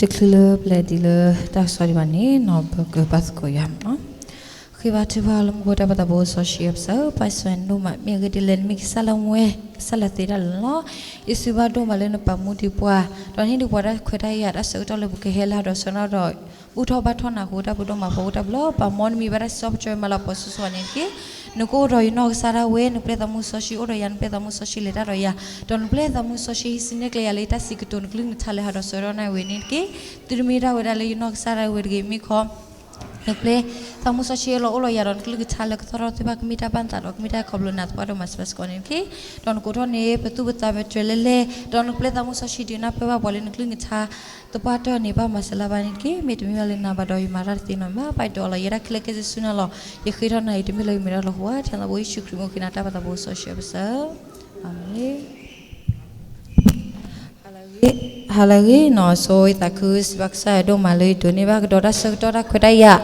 တချုးလၢပလဲၤဒံးလၢတၢ်ကစီၣ်ဒံးဘၣ်န့ၣ်နီၤ ပကဘါသကိးယွၤမးနီၤ. ဃ့ဘါထုကဖၣ်လၢမူခိၣ်တၢ်ပၢ်သးဘိစီဆှံအပစၢ်ဧၢ, ပၢ်စီၤအဲၣ်ဒိၣ်မး မ့ၢ်အဂ့ၢ်ဒ်လဲၣ် နမ့ၢ်ကစၢ်လၢအဝဲ ကစၢ်လၢသ့တၢ်လၢာ်လီၤ. ယစံးဘျုးဒိၣ်မးလၢနပာ်မူဒံးပှၤ, ဒီးနဟ့ၣ်ဒံးပှၤတၢ်ခွဲးတၢ်ယာ် တၢ်ဆၢကတီၢ်လၢပကဟဲလၢဟးဒီးဆၢကတီၢ်ဒီး ဘူၣ်ထီၣ်ဘါထီၣ်နၢ်ဟူတၢ်ပဒိၣ်မး ပှၤအိၣ်တၢ်ဘျုး ပှၤမီနမံၤဘၣ်တၢ်စံးထီၣ်ပတြၢၤမၤလၤကပီၤစိၤစိၤန့ၣ်တက့ၢ်. နကအိၣ်ဒီးယနီၢ်ကစၢ်ဒၣ်ဝဲ, နပျဲၢ်သးမူစီဆှံအိၣ်ဒီးယၤ, နပျဲၢ်သးမူစီဆှံလဲၤတၢ်ဒီးယၤ, ဒီးနပျဲၢ်သးမူစီဆှံဟံးစုနဲၣ်ကျဲယၤလၢယတၢ်စံးကတိၤ နကလုၢ်နကထါလၢဟးဒီးဆၢကတီၢ်နၣ်ရံၣ်ဝဲန့ၣ်တက့ၢ်. သုတမ့ၢ်ဒၣ်ဝဲဒၣ်လၢယနီၢ်ကစၢ်ဒၣ်ဝဲတဂ့ၤ, မ့ၢ်ခီ နပျဲၢ်သးမူစီဆှံအလီၢ်အိၣ်လီၤယၤဒီးနကလုၢ်ကထါလၢကသီၣ်ထီၣ်သ့ၣ်တဖၣ် ကမ့ၢ်တၢ်ဘၣ်သးဒီး ကမ့ၢ်တၢ်ခီဖျိနၤသပှၢ်ဒိၣ်မး စံးဘျုးစ့ၢ်ကီးန့ၣ်တက့ၢ်. ဒီးနကိးထီၣ်န့ၢ် ပသူၣ်ပသးပတြၢၤလဲၣ်လဲၣ်, ဒီးနပျဲၢ်သးမူစီဆှံဒုးနၢ်ပၢၢ်ဘၣ်ပှၤလၢနကလုၢ်နကထါ သပှၢ်တၢၢ်န့ၣ် ဘၣ်မၤစၢၤလၢၤဘၣ်န့ၣ်တက့ၢ်. မ့တမ့ၢ်ဘၣ်လၢနၤဘၣ်ဒီး ယမၤတၢ်တသ့နီတမံၤဘၣ်. ပၢ်ယဒီးလီၤယဲဒၣ်ခဲလၢာ်ခဲဆ့ဆူနၤလီၤ. ယဃ့ထီၣ်နၤအံၤ တမ့ၢ်လၢယမ့ၢ်ဒၣ်လၢပှၤ ထဲလၢယ့ၣ်ၡူးခရံာ်မ့ၢ်ဃ့နၤတၢ်ပၢ်သးဘိစီဆှံအပစၢ်, အၤမ့ၣ်. ဟါလၢအဂ့ၤနီၤ, ဆိယသးခုစံးဘျုးကစၢ်ယွၤဒိၣ်မးလၢယဒိးန့ၢ်ဘၣ်ကဒီးတၢ်ဆၢကတီၢ်တၢ်ခွဲးတၢ်ယာ်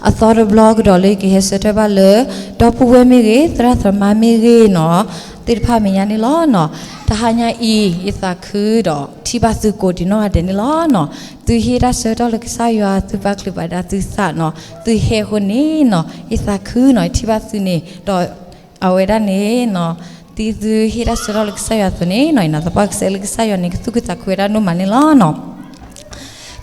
အသီတဘျီကဒီးလၢယကဟဲဆၢထၢၣ်ဘၣ်လၢ ဒီပုၢ်ဝဲၢ်မ့ၢ်ဂ့ၤ, သရၣ်သမါမ့ၢ်ဂ့ၤနီၤ, သ့ၣ်တဖၣ်မဲာ်ညါန့ၣ်လီၤနီၤ. တဟါညါအံၤ ယသးခုဒီးထံၣ်ဘၣ်သုကိးဒံးနီၢ်ဂၤဒဲးန့ၣ်လီၤနီၤ. သုဟ့ၣ်တၢ်ဆၢကတီၢ်လၢကစၢ်ယွၤ, သုပာ်ချုးဘၣ်ဒၣ်သုသးနီၤ, သုဟဲအဃိန့ၣ်နီၤ ယသးခုနီၤ, ယထံၣ်ဘၣ်သုန့ၣ်ဒီး အဝဲဒၣ်န့ၣ်နီၤ, ဒ်သုဟ့ၣ်တၢ်ဆၢကတီၢ်လၢကစၢ်ယွၤအသိးန့ၣ်နီၤ, ယနာ်သပှၢ်ကစဲးလၢကစၢ်ယွၤန့ၣ် ကသူၣ်ခုသးခုဝဲဒၣ်ဒိၣ်မးန့ၣ်လီၤနီၤ.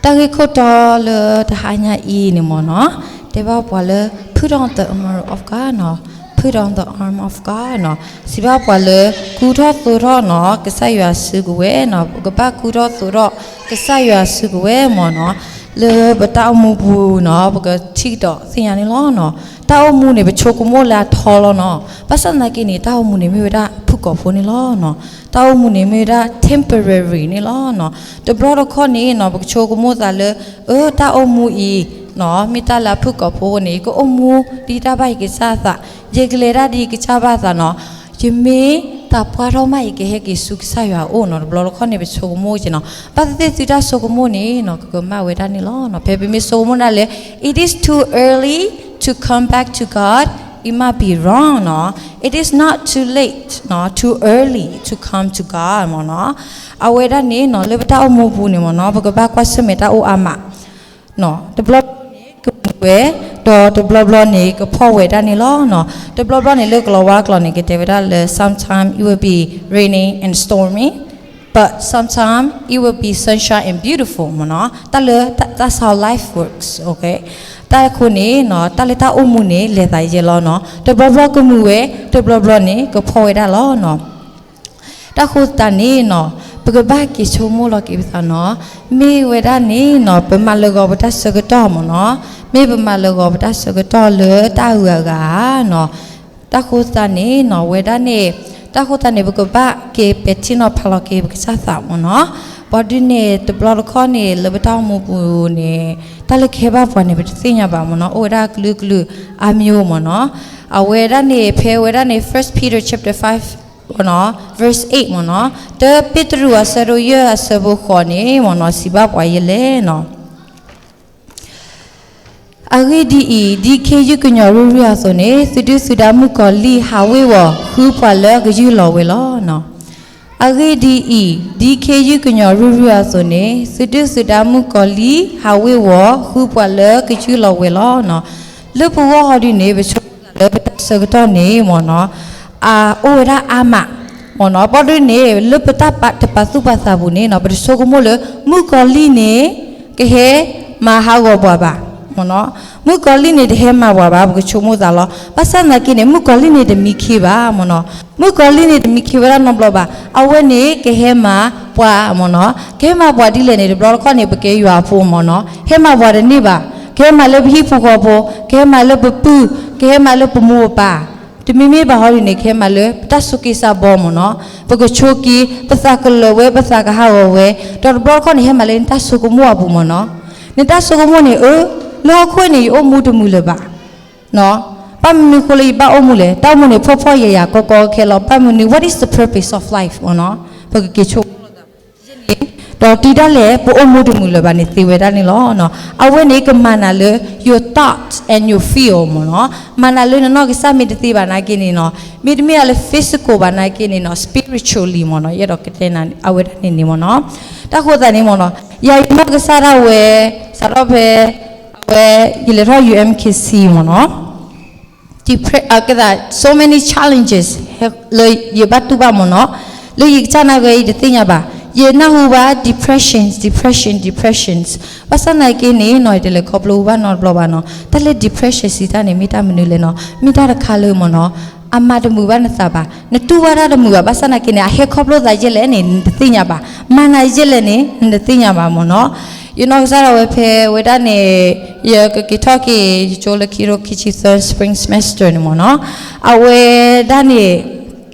တၢ်ဂ့ၢ်ခိၣ်တီလၢတဟါညါအံၤန့ၣ်မ့ၢ်နီၤ, တဲဘၣ်ပှၤလၢ put on the armor of God နီၤ, put on the armor of God နီၤ, စံးဘၣ်ပှၤလၢ ကူထီၣ်သိးထီၣ်နီၤ ကစၢ်ယွၤစုကဝဲၤနီၤ, ပကဘၣ်ကူထီၣ်သိးထီၣ် ကစၢ်ယွၤစုကဝဲၤမ့ၢ်နီၤ, လၢပတၢ်အိၣ်မူပူၤနီၤ ပကထံၣ်ကဒီးသ့ၣ်ညါန့ၣ်လီၤနီၤ. တၢ်အိၣ်မူန့ၣ် ပဆိကမိၣ်လၢအထီလီၤနီၤ, ဘၣ်ဆၣ်သနာ်က့န့ၣ် တၢ်အိၣ်မူန့ၣ်မ့ၢ်ဝဲဒၣ်ဖုၣ်ကိာ်ဖိန့ၣ်လီၤနီၤ. တၢ်အိၣ်မူန့ၣ်မ့ၢ်ဝဲဒၣ် temporary န့ၣ်လီၤနီၤ. တဘျီတခီၣ်န့ၣ်နီၤ ပကဆိကမိၣ်သးလၢ အၢ တၢ်အိၣ်မူအံၤနီၤ မ့ၢ်တၢ်လၢအဖုၣ်ကိာ်ဖိန့ၣ် ယကအိၣ်မူဒ်တၢ်ဘၣ်ယကစၢ်အသး, ယကလဲၤတၢ်ဒ်ယကစၢ်ဘၣ်အသးနီၤ, ယမ့ၢ်သးပှၢ်ထီၣ်မး ယကဟဲက့ၤဆူကစၢ်ယွၤအအိၣ်နီၤ. တဘျီတခီၣ်န့ၣ် ပဆိကမိၣ်က့ၤနီၤ, ဘၣ်သ့ၣ်သ့ၣ်သုတၢ်ဆိကမိၣ်န့ၣ်နီၤ ကကမၣ်ဝဲဒၣ်န့ၣ်လီၤနီၤ. ဖဲပမ့ၢ်ဆိကမိၣ်ဒၣ်လၢ it is too early to come back to God, it might be wrong နီၤ. It is not too late နီၤ, too early to come to God မ့ၢ်နီၤ. အဝဲဒၣ်န့ၣ်နီၤ လၢပတၢ်အိၣ်မူပူၤန့ၣ်မ့ၢ်နီၤ ပကဘၣ်ကွၢ်ဆၢၣ်မဲာ်တၢ်အိၣ်အါမး တဘျီဘျီန့ၣ် ကမူဝဲ, ဒီးတဘျီဘျီန့ၣ် ကဖှီၣ်ဝဲဒၣ်န့ၣ်လီၤနီၤ. တဘျီဘျီန့ၣ် လၢကလီၤဝါကျိာ်န့ၣ် ကတဲဝဲဒၣ်လၢ sometimes it will be raining and stormy, but sometimes it will be sunshine and beautiful မ့ၢ်နီၤ. တၢ်လၢ that's how life works, okay. တၢ်အဃိန့ၣ်နီၤ တၢ်လၢတၢ်အိၣ်မူန့ၣ် လဲၤသးယဲလီၤနီၤ. တဘျီဘျီကမူဝဲ, တဘျီဘျီန့ၣ် ကဖှီၣ်ဝဲဒၣ်လီၤနီၤ. တၢ်ဃိသတးန့ၣ်နီၤ ပကဘၣ်က့ၤဆိကမိၣ်လီၤက့ၤပသးနီၤ, မ့ၢ်ဝဲဒၣ်န့ၣ်နီၤ ပမၤလၢဂီၤပတၢ်ဆၢကတီၢ်မ့ၢ်နီၤ, မ့ၢ်ပမၤလၢဂီၤပတၢ်ဆၢကတီၢ်လၢတၢ်အဂုၤအဂၤဧါနီၤ. တၢ်ဃိသတးန့ၣ်နီၤ ဝဲဒၣ်န့ၣ်, တၢ်ဃိသတးန့ၣ် ပကဘၣ်က့ၤပဲာ်ထံနီၤဖးလီၤက့ၤပကစၢ်သးမ့ၢ်နီၤ. ဘၣ်ဒုးန့ၣ် တဘျီတခီၣ်န့ၣ် လၢပတၢ်အိၣ်မူပူၤန့ၣ် တၢ်လၢကဟဲဘၣ်ပှၤန့ၣ် ပတသ့ၣ်ညါဘၣ်မ့ၢ်နီၤ, အိၣ်ဝဲဒၣ်ကလုာ်ကလုာ်အါမံၤမ့ၢ်နီၤ. အဝဲဒၣ်န့ၣ် ဖဲဝဲဒၣ်န့ၣ် First Peter chapter five မ့ၢ်နီၤ, verse eight မ့ၢ်နီၤ, တၢ်ပ့းတရူးအဆၢဒိၣ်ယဲၢ်အဆၢဖိဃိးန့ၣ်မ့ၢ်နီၤ စံးဘၣ်ပှၤယဲလဲၣ်နီၤ. အဂ့ၢ်ဒ်အံၤ, ဒ်ခ့ယုၢ်ကညီၤရုၢ်ရုၢ်အသိးန့ၣ်, သုဒုၣ်သုဒါမုၣ်ကီၤလံၢ်ဟးဝ့ၤဝီၤ ဃုပှၤလၢကယူၢ်လီၤဝဲလီၤ. အဂ့ၢ်ဒ်အံၤ, ဒ်ခ့ယုၢ်ကညီၤရုၢ်ရုၢ်အသိးန့ၣ်, သုဒုၣ်သုဒါမုၣ်ကီၤလံၢ်ဟးဝ့ၤဝီၤ ဃုပှၤလၢကယူၢ်လီၤဝဲလီၤ. လၢပဂီၢ်ဟီဒုန့ၣ် ပဆိကမိၣ်လၢပတၢ်ဆၢကတီၢ်န့ၣ်မ့ၢ်နီၤ, အအိၣ်ဝဲဒၣ်အါမး မ့ၢ်နီၤ. ဘၣ်ဒုန့ၣ် လၢပတၢ်တပာ်သူၣ်ပာ်သးပူၤန့ၣ်နီၤ ပတဆိကမိၣ်လၢ မုၣ်ကီၤလံၢ်န့ၣ် ကဟဲမၤဟးဂီၤပှၤဘၣ် မ့ၢ်နီၤ. မုၣ်ကီၤလံၢ်န့ၣ်တဟဲမၤပှၤဘၣ် ပကဆိကမိၣ်သးလီၤ. ဘၣ်ဆၣ်သနာ်က့န့ၣ် မုၣ်ကီၤလံၢ်န့ၣ်တမံခ့ဘၣ် မ့ၢ်နီၤ. မုၣ်ကီၤလံၢ်န့ၣ်တမံခ့ဝဲဒၣ်နီတဘျီဘၣ်. အဝဲန့ၣ်ကဟဲမၤပှၤ မ့ၢ်နီၤ. ကဟဲမၤပှၤဒ်လဲၣ်န့ၣ် တဘျီတခီၣ်န့ၣ် ပကဲယွၤအဖိ မ့ၢ်နီၤ. ဟဲမၤပှၤတန့ၢ်ဘၣ်. ကဟဲမၤလၢပဟံၣ်ဖိဃီဖိ, ကဟဲမၤလၢပပုၢ်, ကဟဲမၤလၢပမိၢ်ပပၢ် တမံၤမံၤဘၣ်ဟီဒုန့ၣ် ကဟဲမၤလၢပတၢ်ဆိးက့ၤစးဘီ မ့ၢ်နီၤ. ပကဆိးက့ၤ ပသးကလၢာ်ဝဲ ပသးကဟးဂီၤဝဲ, ဒီးတဘျီတခီၣ်န့ၣ် ဟဲမၤလၢနတၢ်ဆိကမိၣ်အပူၤ မ့ၢ်နီၤ. နတၢ်ဆိကမိၣ်န့ၣ် အၢ, လၢဟီၣ်ခိၣ်န့ၣ် ယအိၣ်မူတမုာ်လၢၤဘၣ်. ဘၣ်မနုၤအဃိလၢယဘၣ်အိၣ်မူလဲၣ်. တၢ်အိၣ်မူန့ၣ် ဖှီၣ်ဖှီၣ်ယာ်ယာ် ကီကီခဲလီၤ. ဘၣ်မနုၤ, what is the purpose of life မ့ၢ်နီၤ. ပကက့ၤဆိကမိၣ် ဒီးတုၤဒၣ်လဲာ် ပအိၣ်မူတမုာ်လၢၤဘၣ်န့ၣ် သ့ဝဲဒၣ်န့ၣ်လီၤ. အဝဲန့ၣ် ကမၤနၤလၢ your thought and your feel မ့ၢ်နီၤ. မၤနၤလၢနနီၢ်ကစၢ်မ့ၢ်တသ့ဘၣ်နာ်က့န့ၣ်နီၤ, မ့တမ့ၢ်လၢ physical ဘၣ်နာ်က့န့ၣ်နီၤ, spiritually မ့ၢ်နီၤ, ယအဲၣ်ဒိးကတဲနၤအဝဲဒၣ်န့ၣ်န့ၣ်မ့ၢ်နီၤ. တၢ်ဃိသတးန့ၣ်မ့ၢ်နီၤ, ယၤယနီၢ်ကစၢ်ဒၣ်ဝဲ စးထီၣ်ဖဲ အဝဲ ယလဲၤထီၣ် U M K C မ့ၢ်နီၤ, ကဲသး so many challenges လၢယဘၣ်တူၢ်ဘၣ်မ့ၢ်နီၤ, လၢယကစၢ်နာ်ဂ့ၤ ယတသ့ၣ်ညါဘၣ်, ယနၢ်ဟူဘၣ် depression, depression, depression, ဘၣ်ဆၣ်သနာ်က့န့ၣ်နီၤ ယတလဲၤခီဖျိဘၣ်နီတဘျီဘၣ်နီၤ, တၢ်လၢ depression စံးတၢ်န့ၣ် မ့ၢ်တၢ်မနုၤလဲၣ်နီၤ, မ့ၢ်တၢ်တခါလၢမ့ၢ်နီၤ အမၤတမုာ်ဘၣ်နသးဘၣ်, နတူၢ်ဘၣ်တၢ်တမုာ်ဘၣ်, ဘၣ်ဆၣ်သနာ်က့န့ၣ် အဟဲခီဖျိသးယဲၢ်လဲၣ်န့ၣ် နတသ့ၣ်ညါဘၣ်, မၤနၤယဲၢ်လဲၣ်န့ၣ် နတသ့ၣ်ညါဘၣ်မ့ၢ်နီၤ, ယနီၢ်ကစၢ်ဒၣ်ဝဲဖဲဝဲဒၣ်န့ၣ် ယကက့ၤထီၣ်က့ၤ ယကၠိလၢခံကထိခံဆံသၢ spring semester န့ၣ်မ့ၢ်နီၤ, အဝဲဒၣ်န့ၣ်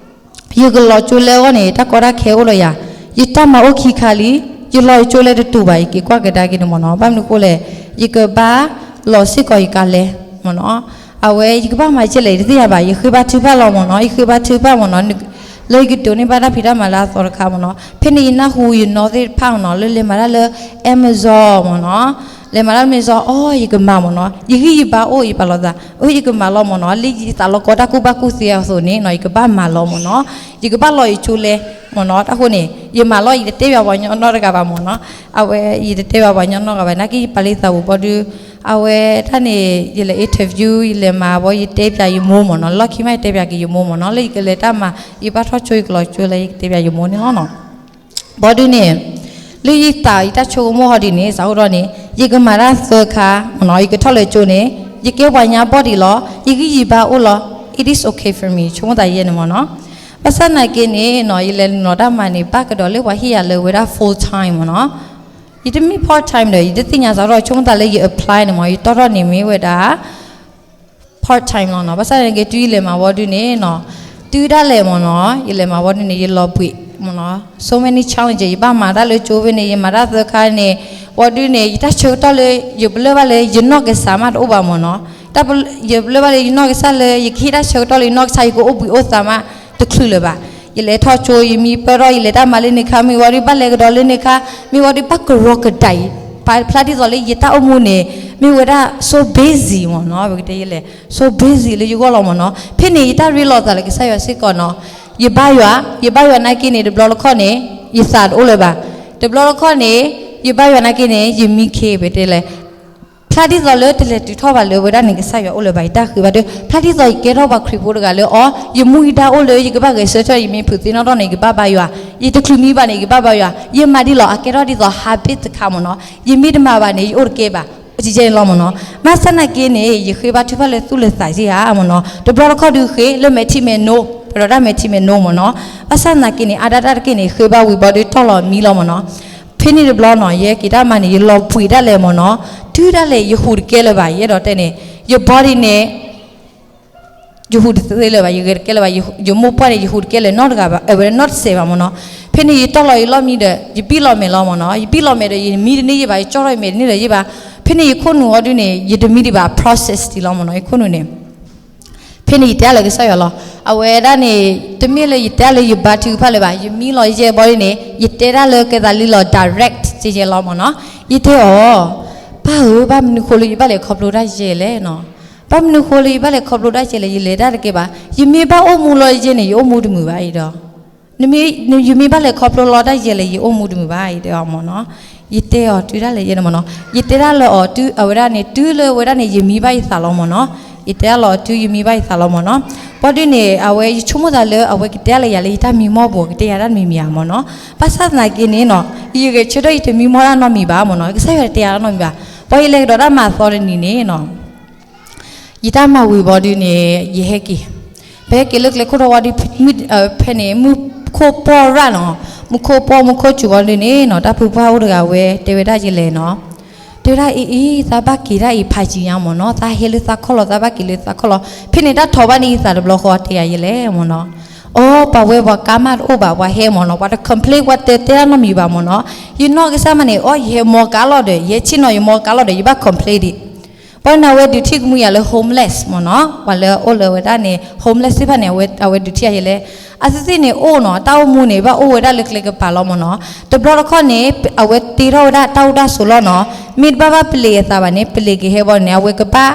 ယကလီၤကၠိလဲအဂီၢ်န့ၣ် တၢ်ကီတၢ်ခဲအိၣ်လၢယၤ, ယတၢ်မၤအိၣ်ခံခါလံ, ယလီၤယကၠိလဲတတူာ်ဘၣ်, ယက့ၤကွၢ်ကဒါက့ၤန့ၣ်မ့ၢ်နီၤ, ဘၣ်မနုၤဃိလဲၣ်, ယကဘၣ်လီၤစ့ၢ်ကီးယကါလဲမ့ၢ်နီၤ, အဝဲယကဘၣ်မၤကဲလဲၣ် ယတသ့ၣ်ညါဘၣ်, ယဃ့ဘါထုကဖၣ်လီၤမ့ၢ်နီၤ, ယဃ့ဘါထုကဖၣ်မ့ၢ်နီၤ, လၢယကဒိးန့ၢ်ဘၣ်တၢ်ဖံးတၢ်မၤလၢအသီတခါမ့ၢ်နီၤ, ဖဲန့ၣ်ယနၢ်ဟူယနီၢ်သ့ၣ်တဖၣ်မ့ၢ်နီၤ လၢလဲၤမၤတၢ်လၢ Amazon မ့ၢ်နီၤ, လဲၤမၤတၢ်လၢ Amazon အီ ယကမၤမ့ၢ်နီၤ, ယဂံၢ်ယဘါအိၣ်ယပာ်လီၤသး, အိ ယကမၤလီၤမ့ၢ်နီၤ, လၢယသးလီၤကီတၢ်ကူၣ်ဘၣ်ကူၣ်သ့အသိးန့ၣ်နီၤ ယကဘၣ်မၤလီၤမ့ၢ်နီၤ, ယကဘၣ်လီၤယကၠိလဲမ့ၢ်နီၤ, တၢ်ဃိန့ၣ် ယမၤလီၤ ယတတဲဘၣ်ပှၤကညီနီတဂၤဘၣ်မ့ၢ်နီၤ, အဝဲ ယတတဲဘၣ်ပှၤကညီနီတဂၤဘၣ်, နာ်က့ယပာ်လံသးပူၤဘီဒုး, အဝဲတၢ်န့ၣ် ယလဲၤ interview ယလဲၤမၤဘီ ယတဲပၠးယမိၢ်မ့ၢ်နီၤ, လီၢ်ခံမးယတဲပၠးက့ၤယမိၢ်မ့ၢ်နီၤ, လၢယကလဲၤတၢ်မၤ ယဘၣ်ထီၣ်ကၠိ ယကလီၤကၠိလဲ ယကတဲပၠးယမိၢ်န့ၣ်လီၤနီၤ. ဘီဒုန့ၣ် လၢယသးယတၢ်ဆိကမိၣ်ဟီဒ်န့ၣ် စးအိၣ်ထီၣ်န့ၣ် ယကမၤတၢ်သၢခါမ့ၢ်နီၤ, ယကထီၣ်လၢကၠိန့ၣ် ယကဲပှၤညါဘီဒံးလီၤ, ယဂံၢ်ယဘါအိၣ်လီၤ, it is okay for me ဆိကမိၣ်သးယဲန့ၣ်မ့ၢ်နီၤ. ဘၣ်ဆၣ်သနာ်က့န့ၣ်နီၤ ယလဲၤနီၤတၢ်မၤန့ၣ် ဘၣ်ကဒီးလၢပှၤဟ့ၣ်ယၤလၢဝဲဒၣ် full time မ့ၢ်နီၤ, ယတမ့ၢ် part time ဒီး ယတသ့ၣ်ညါစးထီၣ် ဆိကမိၣ်သးလၢယ apply န့ၣ်မ့ၢ် ယတီၣ်ထီၣ်န့ၣ်မ့ၢ်ဝဲဒၣ် part time လီၤနီၤ. ဘၣ်ဆၣ်န့ၣ်က့ တုၤယလဲၤမၤဝံၤဒုန့ၣ်နီၤ, တုၤဒၣ်လဲာ်မ့ၢ်နီၤ ယလဲၤမၤဝံၤဒုန့ၣ် ယလီၤဘှံးမ့ၢ်နီၤ, so many challenges ယဘၣ်မၤတၢ်လၢကၠိဖဲန့ၣ် ယမၤတၢ်သၢခါန့ၣ်, ဝံၤဒုန့ၣ် ယတၢ်ဆၢကတီၢ်လၢ ယပလၢၢ်ဘၣ်လၢယနီၢ်ကစၢ်မးတအိၣ်ဘၣ်မ့ၢ်နီၤ, တၢ်ပ, ယပလၢၢ်ဘၣ်လၢယနီၢ်ကစၢ်လၢ ယကဟ့ၣ်တၢ်ဆၢကတီၢ်လၢယနီၢ်ကစၢ် ယကအိၣ်ဘှံးအိၣ်သးမး တချုးလၢၤဘၣ်. ယလဲၤထီၣ်ကၠိ ယမံပၢၢ်ထီၣ် ယလဲၤတၢ်မၤလၢန့ၣ်ခါ မ့ၢ်ဝံၤဒု ဘၣ်လဲၤကဒီးလၢန့ၣ်ခါ မ့ၢ်ဝံၤဒု ဘၣ်ကရီကဒးအံၤ, ဖျါဒ်သိးလၢယတၢ်အိၣ်မူန့ၣ် မ့ၢ်ဝဲဒၣ် so busy မ့ၢ်နီၤ, ပကတဲယလဲၤ so busy လၢယဂီၢ်လီၤမ့ၢ်နီၤ. ဖဲန့ၣ် ယတၢ်ရ့လိာ်သးလၢကစၢ်ယွၤစ့ၢ်ကီးနီၤ. ယဘါယွၤ, ယဘါယွၤနာ်က့န့ၣ် တဘျီတခီၣ်န့ၣ် ယသးတအိၣ်လၢၤဘၣ်. တဘျီတခီၣ်န့ၣ် ယဘါယွၤနာ်က့န့ၣ် ယမံခ့ ပတဲလဲၣ် ဖျါဒ်သိးလၢတလဲၤတုၤထီၣ်ဘၣ်လၢဝဲဒၣ်န့ၣ် ကစၢ်ယွၤအိၣ်လၢၤဘၣ် ယတၢ်ဃ့ဘါထု, ဖျါဒ်သိးယကဲထီၣ်ပှၤခရံာ်ဖိတဂၤလၢအီၤ ယမူယဒါအိၣ်လၢ ယကဘၣ်ဂဲၤဆၢထၢၣ် ယမ့ၢ်ဖုးသ့ၣ်နီၣ်ထီၣ်န့ၣ် ယကဘၣ်ဘါယွၤ, ယတချုးမံဘၣ်န့ၣ် ယကဘၣ်ဘါယွၤ, ယမၤဒ်လီၤ အကဲထီၣ်ဒ်သိး habit တခါမ့ၢ်နီၤ, ယမ့ၢ်တမၤဘၣ်န့ၣ် ယအိၣ်တကဲဘၣ်, အိၣ်ကဲကဲန့ၣ်လီၤမ့ၢ်နီၤ. ဘၣ်ဆၣ်သနာ်က့န့ၣ် ယဃ့ဘါထုကဖၣ်လၢသူၣ်လၢသးစ့ၢ်ဧါမ့ၢ်နီၤ, တဘျီတခီၣ်ဒုးဃ့လၢမဲာ်ထံမဲာ်နိ, ပဒီးတၢ်မဲာ်ထံမဲာ်နိမ့ၢ်နီၤ. ဘၣ်ဆၣ်သနာ်က့န့ၣ် အါဒၣ်တၢ်တက့ၢ်န့ၣ် ဃ့ဘါဝံၤဘီဒုးတီၢ်လီၤမံလီၤမ့ၢ်နီၤ. ဖဲန့ၣ်တဘျီနီၤ ယဟဲက့ၤတၢ်မၤန့ၣ် ယလီၤဘှံးဒၣ်လဲာ်မ့ၢ်နီၤ, တုၤဒၣ်လဲာ်ယဟူးတကဲလၢၤဘၣ်, ယအဲၣ်ဒိးတဲန့ၣ် ယ body န့ၣ် ယဟူးတသ့လၢၤဘၣ်, ယဂဲၤတကဲလၢၤဘၣ်, ယမိၢ်ပှၢ်န့ၣ် ယဟူးတကဲလၢၤနီတဂၤဘၣ်, အဝဲနီတစဲးဘၣ်မ့ၢ်နီၤ. ဖဲန့ၣ်ယတီၢ်လီၤယလီၢ်မံဒီး ယဘံၣ်လီၤမဲာ်လီၤမ့ၢ်နီၤ, ယဘံၣ်လီၤမဲာ်ဒီး ယမံတန့ၢ်ယဘၣ်, ယကၠီထီၣ်ယမဲာ်တန့ၢ်ဒီးယဘၣ်. ဖဲန့ၣ်ယခိၣ်နူာ်အီၤဒုန့ၣ် ယတမံဒံးဘၣ်, process ဒံးလီၤမ့ၢ်နီၤ, ယခိၣ်နူာ်န့ၣ် ဖဲန့ၣ်ယတဲလၢကစၢ်ယွၤလီၤ. အဝဲဒၣ်န့ၣ် တမ့ၢ်လၢယတဲလၢယဘါထုကဖၣ်လၢၤဘၣ်, ယမံလီၤယဲဘီဒုန့ၣ် ယတဲဒၣ်လၢကဲသးလံလီၤ direct ကဲယဲလီၤမ့ၢ်နီၤ. ယတဲအီၤ, ပၢ်ဧၢ, ဘၣ်မနုၤဃိလၢယဘၣ်လဲၤခီဖျိတၢ်ယဲလဲၣ်နီၤ, ဘၣ်မနုၤဃိလၢယဘၣ်လဲၤခီဖျိတၢ်ယဲလဲၣ်, ယလဲၤတၢ်တကဲဘၣ်, ယမ့ၢ်ဘၣ်အိၣ်မူလီၤယဲန့ၣ် ယအိၣ်မူတမုာ်ဘၣ်အံၤဒီး ယမ့ၢ်ဘၣ်လဲၤခီဖျိလီၤတၢ်ယဲလဲၣ် ယအိၣ်မူတမုာ်ဘၣ်အံၤတဲအီၤမ့ၢ်နီၤ. ယတဲအီၤတုၤဒၣ်လဲာ်ယဲန့ၣ်မ့ၢ်နီၤ, ယတဲဒၣ်လၢအီၤတုၤအဝဲဒၣ်န့ၣ် တုၤလၢဝဲဒၣ်န့ၣ် ယမံဘၣ်ယသးလီၤမ့ၢ်နီၤ. ယတဲဒၣ်လၢအီၤတုၤယမံဘၣ်ယသးလီၤမ့ၢ်နီၤ. ဘီဒုန့ၣ် အဝဲယဆိကမိၣ်သးလၢအဝဲကတဲလၢယၤလၢယတၢ်မံမီၢ်ပူၤ ကတဲယၤတၢ်တမံၤမံၤဧါမ့ၢ်နီၤ. ဘၣ်ဆၣ်သနာ်က့န့ၣ်နီၤ ယဂဲၤဆၢထၢၣ်ယတမံမီၢ်တၢ်နီတမံၤဘၣ်မ့ၢ်နီၤ, ကစၢ်ယွၤတတဲယၤတၢ်နီတမံၤဘၣ်. ပှၤယလဲၤကဒီးတၢ်မၤသီတနံၤန့ၣ်နီၤ ယတၢ်မၤဝံၤဘီဒုန့�် ယဟဲက့ၤ, ပဟဲက့ၤလၢကျဲခိၣ်ထီဝံၤဒု ဖဲန့ၣ် မူခိၣ်ပှီၢ်ရၣ်နီၤ, မူခိၣ်ပှီၢ်မူခိၣ်စူၤဘီဒုန့ၣ်နီၤ တၢ်ဖုပှၢ်အိၣ်တဂၤဝဲ တဲဝဲဒၣ်ယလဲၣ်နီၤ, တဲဝဲဒၣ်အံၤအံၤ သးဘၣ်က့ၤဒၣ်အံၤဖးကံညါမ့ၢ်နီၤ, သးဟဲလၢသးခီၣ်လီၤ သးဘၣ်က့ၤလၢသးခီၣ်လီၤ, ဖဲန့ၣ်တၢ်ထီၣ်ဘၣ်န့ၢ်ယသးတဘျီဃီ တဲယၤယလဲၣ်မ့ၢ်နီၤ. အိ ပှၤဝဲပှၤကါမးတအိၣ်ဘၣ် ပှၤဟဲမ့ၢ်နီၤ, ပှၤတ complain ပှၤတတဲတၢ်နီတမံၤဘၣ်မ့ၢ်နီၤ, ယနီၢ်ကစၢ်မးန့ၣ် အိ ယဟဲမီကါလီၤဒီး ယဟဲဆ့ၣ်နီၤယမီကါလီၤဒီး ယဘၣ် complain ဒံး ဘီန့ၣ် အဝဲဒုးထံၣ်ကမူယၤလၢ homeless မ့ၢ်နီၤ, ပှၤလၢအအိၣ်လၢဝဲဒၣ်န့ၣ် homeless သ့ၣ်တဖၣ်န့ၣ် အဝဲဒုးထံၣ်ယၤယလဲၣ်, အဝဲသ့ၣ်န့ၣ်အိၣ်နီၤ, တၢ်အိၣ်မူန့ၣ် ဘၣ်အိၣ်ဝဲဒၣ်လၢကျဲကပၤလီၤမ့ၢ်နီၤ, တဘျီတခီၣ်န့ၣ် အဝဲတ့ထီၣ်ဝဲဒၣ်တၢ်အိၣ်တၢ်ဆိးလီၢ်နီၤ, မ့ၢ်တဘၣ်ဘၣ်ပလံးအသးဘၣ်န့ၣ် ပလံးကဟဲဘီန့ၣ် အဝဲကဘၣ်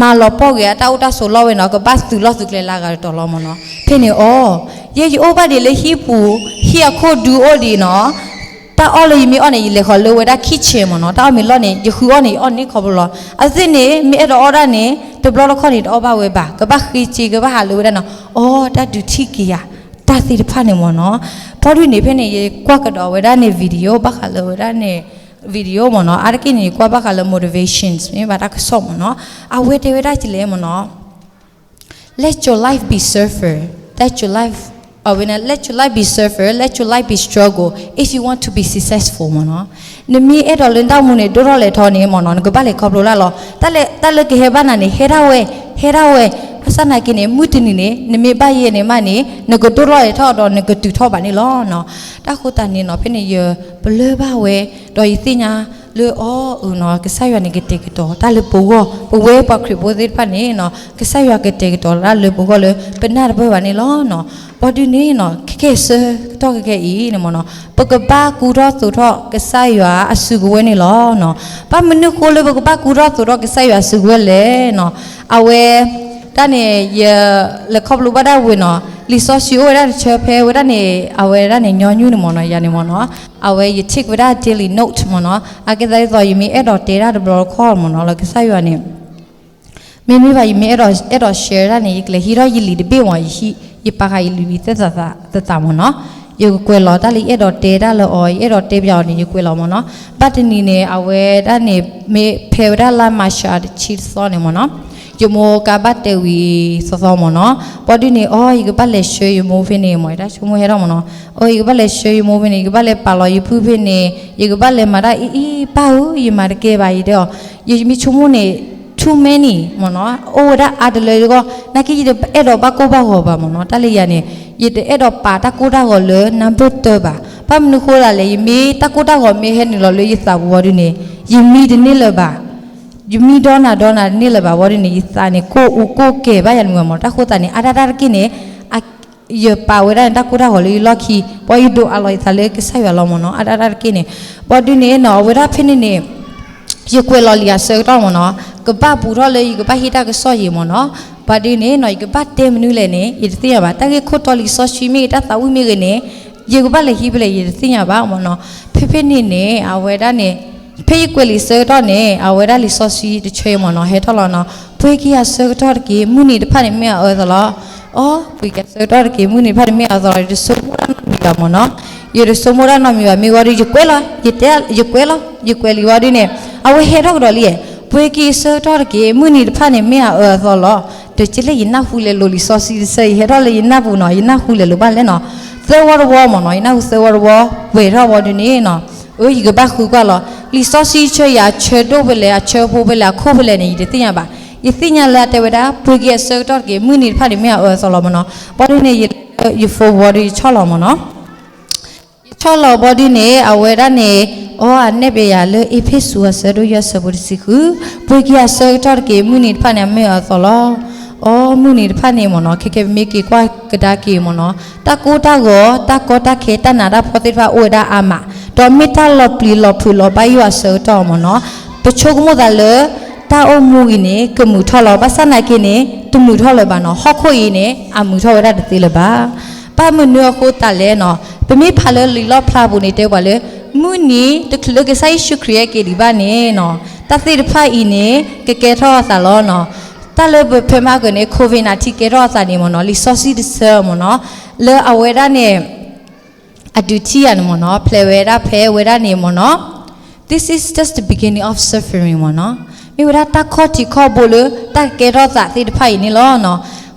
မၤလီၤပှီၢ်က့ၤအတၢ်အိၣ်တၢ်ဆိးလီၢ်ဝဲနီၤ, ကဘၣ်သုးလီၢ်သုးကျဲလၢအဂၤတတီၤလီၤမ့ၢ်နီၤ. ဖဲန့ၣ်အီၤ, ယဲယအိၣ်ဘၣ်ဒံးလၢဟံၣ်ပူၤ, ဟံၣ်အခိၣ်ဒုအိၣ်ဒံးနီၤ, တၢ်အီၣ်လၢယမ့ၢ်အီၣ်န့ၣ် ယလဲၤဃီၤလၢဝဲဒၣ် kitchen မ့ၢ်နီၤ, တၢ်အီၣ်မ့ၢ်လီၢ်န့ၣ် ယဃုအီၣ်န့ၣ် ယအီၣ်န့ၣ်ခီဖျိလီၤ. အဝဲသ့ၣ်န့ၣ် မ့ၢ်အဲၣ်ဒိးအီၣ်ဒၣ်န့ၣ် တဘျီတခီၣ်န့ၣ် တအီၣ်ဘၣ်ဝဲဘၣ်, ကဘၣ်ဃ့စ့ ကဘၣ်ဟးလၢဝဲဒၣ်နီၤ, အီ တၢ်ဒုးထံၣ်က့ၤယၤ တၢ်သ့ၣ်တဖၣ်န့ၣ်မ့ၢ်နီၤ. ဘီဒုန့ၣ်ဖဲန့ၣ် ယကွၢ်ကဒီးဝဲဒၣ်န့ၣ် video ဘၣ်ဃးလၢဝဲဒၣ်န့ၣ် video မ့ၢ်နီၤ, အါတက့ၢ်န့ၣ် ယကွၢ်ဘၣ်ဃးလၢ motivations မ့ၢ်ဘၣ်တၢ်ကစီၣ်မ့ၢ်နီၤ, အဝဲတဲဝဲဒၣ်ကလဲၣ်မ့ၢ်နီၤ Let your life be suffer. Let your life, အဝဲန့ၣ် let your life be suffer, let your life be struggle if you want to be successful မ့ၢ်နီၤ. နမ့ၢ်အဲၣ်ဒိးလၢနတၢ်အိၣ်မူန့ၣ် ဒိၣ်ထီၣ်လဲၢ်ထီၣ်န့ၣ်မ့ၢ်နီၤ, နကဘၣ်လဲၤခီဖျိတၢ်လီၤ. တၢ်လၢ တၢ်လၢကဟဲဘၣ်နၤန့ၣ် ဟဲဒၣ်ဝဲ, ဟဲဒၣ်ဝဲ. ဘၣ်ဆၣ်သနာ်က့န့ၣ် မုၢ်တနံၤန့ၣ် နမ့ၢ်ဘၣ်ယဲန့ၣ်မးန့ၣ် နကဒိၣ်ထီၣ်လဲၢ်ထီၣ်ဒီးနကတုၤထီၣ်ဘၣ်န့ၣ်လီၤနီၤ. တၢ်ဃိသတးန့ၣ်နီၤ ဖဲန့ၣ်ယပလၢၢ်ဘၣ်ဝဲ, ဒီးယသ့ၣ်ညါလၢအီၤနီၤ ကစၢ်ယွၤန့ၣ် ကတဲာ်ကတီၤတၢ်လၢပဂီၢ်, ပဝဲပှၤခရံာ်ဖိသ့ၣ်တဖၣ်န့ၣ်နီၤ ကစၢ်ယွၤကတဲာ်ကတီၤတၢ်လၢပဂီၢ်လၢပနၢ်တပၢၢ်ဘၣ်န့ၣ်လီၤနီၤ. ဘီဒုန့ၣ်နီၤ ခဲကဲဆၢကတီၢ်ခဲကဲအံၤန့ၣ်မ့ၢ်နီၤ ပကဘၣ်ကူထီၣ်သိးထီၣ်ကစၢ်ယွၤအစုကဝဲၤန့ၣ်လီၤနီၤ. ဘၣ်မနုၤဃိလၢပကဘၣ်ကူထီၣ်သိးထီၣ်ကစၢ်ယွၤအစုကဝဲၤလဲၣ်နီၤ. အဝဲ တၢ်န့ၣ် ယလဲၤခီဖျိဘၣ်ဒၣ်ဝဲနီၤ, လံာ်စီဆှံအိၣ်ဝဲဒၣ်တဆၢဖဲဝဲဒၣ်န့ၣ် အဝဲဒၣ်န့ၣ် ညီနုၢ်န့ၣ်မ့ၢ်နီၤ, ယၤန့ၣ်မ့ၢ်နီၤ, အဝဲယ take ဝဲဒၣ် daily note မ့ၢ်နီၤ, အကဲသးဒ်သိး ယမ့ၢ်အဲၣ်ဒိးတဲတၢ်တဘျီတခီၣ်မ့ၢ်နီၤ လၢကစၢ်ယွၤန့ၣ် မ့မ့ၢ်ဘၣ် ယမ့ၢ်အဲၣ်ဒိး အဲၣ်ဒိး share တၢ်န့ၣ် ယကလဲၤဟံးထီၣ်ယလံာ်တဘ့ၣ်မ့ၢ် ယဟံး ယပာ်ဃာ်ယလံာ်လံာ်သၢသးသးမ့ၢ်နီၤ, ယကကွဲးလီၤတၢ်လၢယအဲၣ်ဒိးတဲတၢ်လၢအီၤ ယအဲၣ်ဒိးတဲပျးအီၤန့ၣ် ယကွဲးလီၤမ့ၢ်နီၤ. ဘၣ်တနံၤန့ၣ် အဝဲဒၣ်န့ၣ် မ့ၢ်ဖဲဝဲဒၣ်လါမၤရှးတဆံတသီန့ၣ်မ့ၢ်နီၤ, ယမိၢ်ကါဘၣ်တဲဝံၤသီသီမ့ၢ်နီၤ, ဘီဒုန့ၣ် အီ ယကဘၣ်လဲၤဆှၢယမိၢ်ဖဲန့ၣ်မ့ၢ် ယတၢ်ဆိကမိၣ်ဟဲထီၣ်မ့ၢ်နီၤ, အီ ယကဘၣ်လဲၤဆှၢယမိၢ်ဖဲန့ၣ် ယကဘၣ်လဲၤပာ်လီၤယပုၢ်ဖဲန့ၣ် ယကဘၣ်လဲၤမၤတၢ်အံၤအံၤ ပၢ်ဧၢ ယမၤတကဲဘၣ် ယတဲအီၤ, ယမ့ၢ်ဆိကမိၣ်န့ၣ် too many မ့ၢ်နီၤ, အိၣ်ဝဲဒၣ်အါတလၢတဂီၢ်, နာ်က့ယတအဲၣ်ဒိးဘၣ်ကိၢ်ဘၣ်ဂီၤဘၣ်မ့ၢ်နီၤ, တၢ်လၢယၤန့ၣ် ယတအဲၣ်ဒိးပာ်တၢ်ကိၢ်တၢ်ဂီၤလၢ number တၢဘၣ်. ဘၣ်မနုၤဃိသးလဲၣ်, ယမ့ၢ်တၢ်ကိၢ်တၢ်ဂီၤမ့ၢ်ဟဲနုာ်လီၤလၢယသးပူၤဝံၤဒုန့ၣ် ယမံတန့ၢ်လၢၤဘၣ်, ယမံဒီးနၤဒီးနၤတန့ၢ်လၢၤဘၣ်ဝံၤဒုန့ၣ် ယသးန့ၣ် ကိၢ်အူကိၢ်ကဲၤဘၣ်ယၤန့ၣ်မ့ၢ်နီၤ. တၢ်ဃိသးန့ၣ် အါဒၣ်တၢ်တက့ၢ်န့ၣ် ယပာ်ဝဲဒၣ်န့ၣ် တၢ်ကိၢ်တၢ်ဂီၤလၢယလီၢ်ခံ, ဘၣ်ယဒိးအးလီၤယသးလၢကစၢ်ယွၤလီၤမ့ၢ်နီၤ, အါဒၣ်တၢ်တက့ၢ်န့ၣ်. ဘၣ်ဒုန့ၣ်နီၤ အဝဲဒၣ်ဖဲန့ၣ်န့ၣ် ယကွဲးလီၤလံာ်အဆၢကတီၢ်မ့ၢ်နီၤ, ကဘၣ်ဘူးထီၣ်လၢယကဘၣ်ဟ့ၣ်တၢ်ကစီၣ်ယံၤမ့ၢ်နီၤ. ဘၣ်ဒုန့ၣ်နီၤ ယကဘၣ်တဲမနုၤလဲၣ်န့ၣ် ယတသ့ၣ်ညါဘၣ်. တၢ်ဂ့ၢ်ခိၣ်တီလံာ်စီဆှံမ့ၢ်ဂ့ၤ တၢ်သးဝံၣ်မ့ၢ်ဂ့ၤန့ၣ် ယကဘၣ်လဲၤဟံးဖဲလဲၣ် ယတသ့ၣ်ညါဘၣ်မ့ၢ်နီၤ. ဖဲဖဲန့ၣ်န့ၣ် အဝဲဒၣ်န့ၣ် ဖဲယကွဲးလံာ်ဆၢကတီၢ်န့ၣ် အဝဲဒၣ်လံာ်စီဆှံတဆၢအံၤမ့ၢ်နီၤ ဟဲထီၣ်လီၤနီၤ, ပှဲၤက့ၤအဆၢကတီၢ်တက့ၢ်, မုၢ်နံၤတဖၣ်န့ၣ်မ့ၢ်အအၢအသီလီၤ. အီ ပှဲၤက့ၤအဆၢကတီၢ်တက့ၢ်, မုၢ်နံၤတဖၣ်န့ၣ်မ့ၢ်အအၢအသီလီၤ. ယတဆိကမိၣ်တၢ်နီတမံၤဘၣ်မ့ၢ်နီၤ, ယတဆိကမိၣ်တၢ်နီတမံၤဘၣ် မ့ၢ်ဝံၤဒီး ယကွဲးလီၤ, ယတဲ ယကွဲးလီၤ, ယကွဲးလံဝံၤဒုန့ၣ် အဝဲဟဲထီၣ်ကဒီးလံ, ပှဲၤက့ၤအဆၢကတီၢ်တက့ၢ်, မုၢ်နံၤတဖၣ်န့ၣ်မ့ၢ်အအၢအသီလီၤ. တကလဲၣ် ယနၢ်ဟူလဲၤလိာ်လံာ်စီဆှံတဆၢအံၤ ဟဲထီၣ်လၢယနၢ်ပူၤနီၤ, ယနၢ်ဟူလဲၤလိာ်ဘၣ်လဲၣ်နီၤ, သၢဝီတဝီမ့ၢ်နီၤ, ယနၢ်ဟူသၢဝီတဝီ ပှဲၤထီၣ်ဝံၤဒုန့ၣ်နီၤ, အၢ ယကဘၣ်ဃုကွၢ်လီၤ လံာ်စီဆှံတဆၢအံၤ အဆၢဒိၣ်ဖဲလဲၣ် အဆၢဖိဖဲလဲၣ် အခိၣ်ဖဲလဲၣ်န့ၣ် ယတသ့ၣ်ညါဘၣ်. ယသ့ၣ်ညါလၢအတဲဝဲဒၣ် ပှဲၤက့ၤအဆၢကတီၢ်တက့ၢ်, မုၢ်နံၤတဖၣ်န့ၣ်မ့ၢ်အအၢအသီလီၤမ့ၢ်နီၤ. ဘၣ်ဒုန့ၣ် ယ ယ phone ဝံၤဒီး ယဆီၣ်လီၤမ့ၢ်နီၤ. ယဆီၣ်လီၤဘၣ်ဒုန့ၣ် အဝဲဒၣ်န့ၣ် အီ အနဲၣ်ပယၤလၢ အ့းဖ့းစူး အဆၢဒိၣ်ယဲၢ် အဆၢဖိတဆံဃု, ပှဲၤက့ၤအဆၢကတီၢ်တက့ၢ်, မုၢ်နံၤတဖၣ်န့ၣ် အမ့ၢ်အအၢအသီလီၤ. အီ မုၢ်နံၤတဖၣ်န့ၣ်မ့ၢ်နီၤ, ခဲကဲ ပမ့ၢ်က့ၤကွၢ်ကဒါက့ၤမ့ၢ်နီၤ, တၢ်ကိၢ်တၢ်ဂီၤ တၢ်ကီတၢ်ခဲ တၢ်နးတၢ်ဖှီၣ်သ့ၣ်တဖၣ် အိၣ်ဝဲဒၣ်အါမး, ဒီးမ့ၢ်တၢ်လီၤပျံၤလီၤဖုးလီၤဘၣ်ယိၣ်အဆၢကတီၢ်မ့ၢ်နီၤ. ပဆိကမိၣ်သးလၢ တၢ်အိၣ်မူအံၤန့ၣ် ကမုာ်ထီၣ်လီၤ, ဘၣ်ဆၣ်သနာ်က့န့ၣ် တမုာ်ထီၣ်လၢၤဘၣ်နီၤ. ဟီၣ်ခိၣ်အံၤန့ၣ် အမုာ်ထီၣ်ဝဲဒၣ်တသ့လၢၤဘၣ်. ဘၣ်မနုၤအဃိသတးလဲၣ်နီၤ, ပမ့ၢ်ဖးလၢလံာ်လီၣ်ဖျါပူၤန့ၣ် တဲပှၤလၢ မုၢ်နံၤတချုးလၢကစၢ်ယ့ၣ်ၡူးခရံာ်ဟဲက့ၤဒံးဘၣ်န့ၣ်နီၤ, တၢ်သ့ၣ်တဖၣ်အံၤန့ၣ် ကကဲထီၣ်အသးလီၤနီၤ. တၢ်လၢပဖဲမဟါကၢန့ၣ် COVID nineteen ကဲထီၣ်အသးန့ၣ်မ့ၢ်နီၤ, လံာ်စီဆှံတဆၢမ့ၢ်နီၤ, လၢအဝဲဒၣ်န့ၣ် အဒုးထံၣ်ယၤန့ၣ်မ့ၢ်နီၤ, ဖျါဝဲဒၣ်ဖဲဝဲဒၣ်န့ၣ်မ့ၢ်နီၤ, This is just the beginning of suffering မ့ၢ်နီၤ, မ့ၢ်ဝဲဒၣ်တၢ်ခီၣ်ထံးခီၣ်ဘိလၢတၢ်ကကဲထီၣ်သးသ့ၣ်တဖၣ်အံၤန့ၣ်လီၤနီၤ.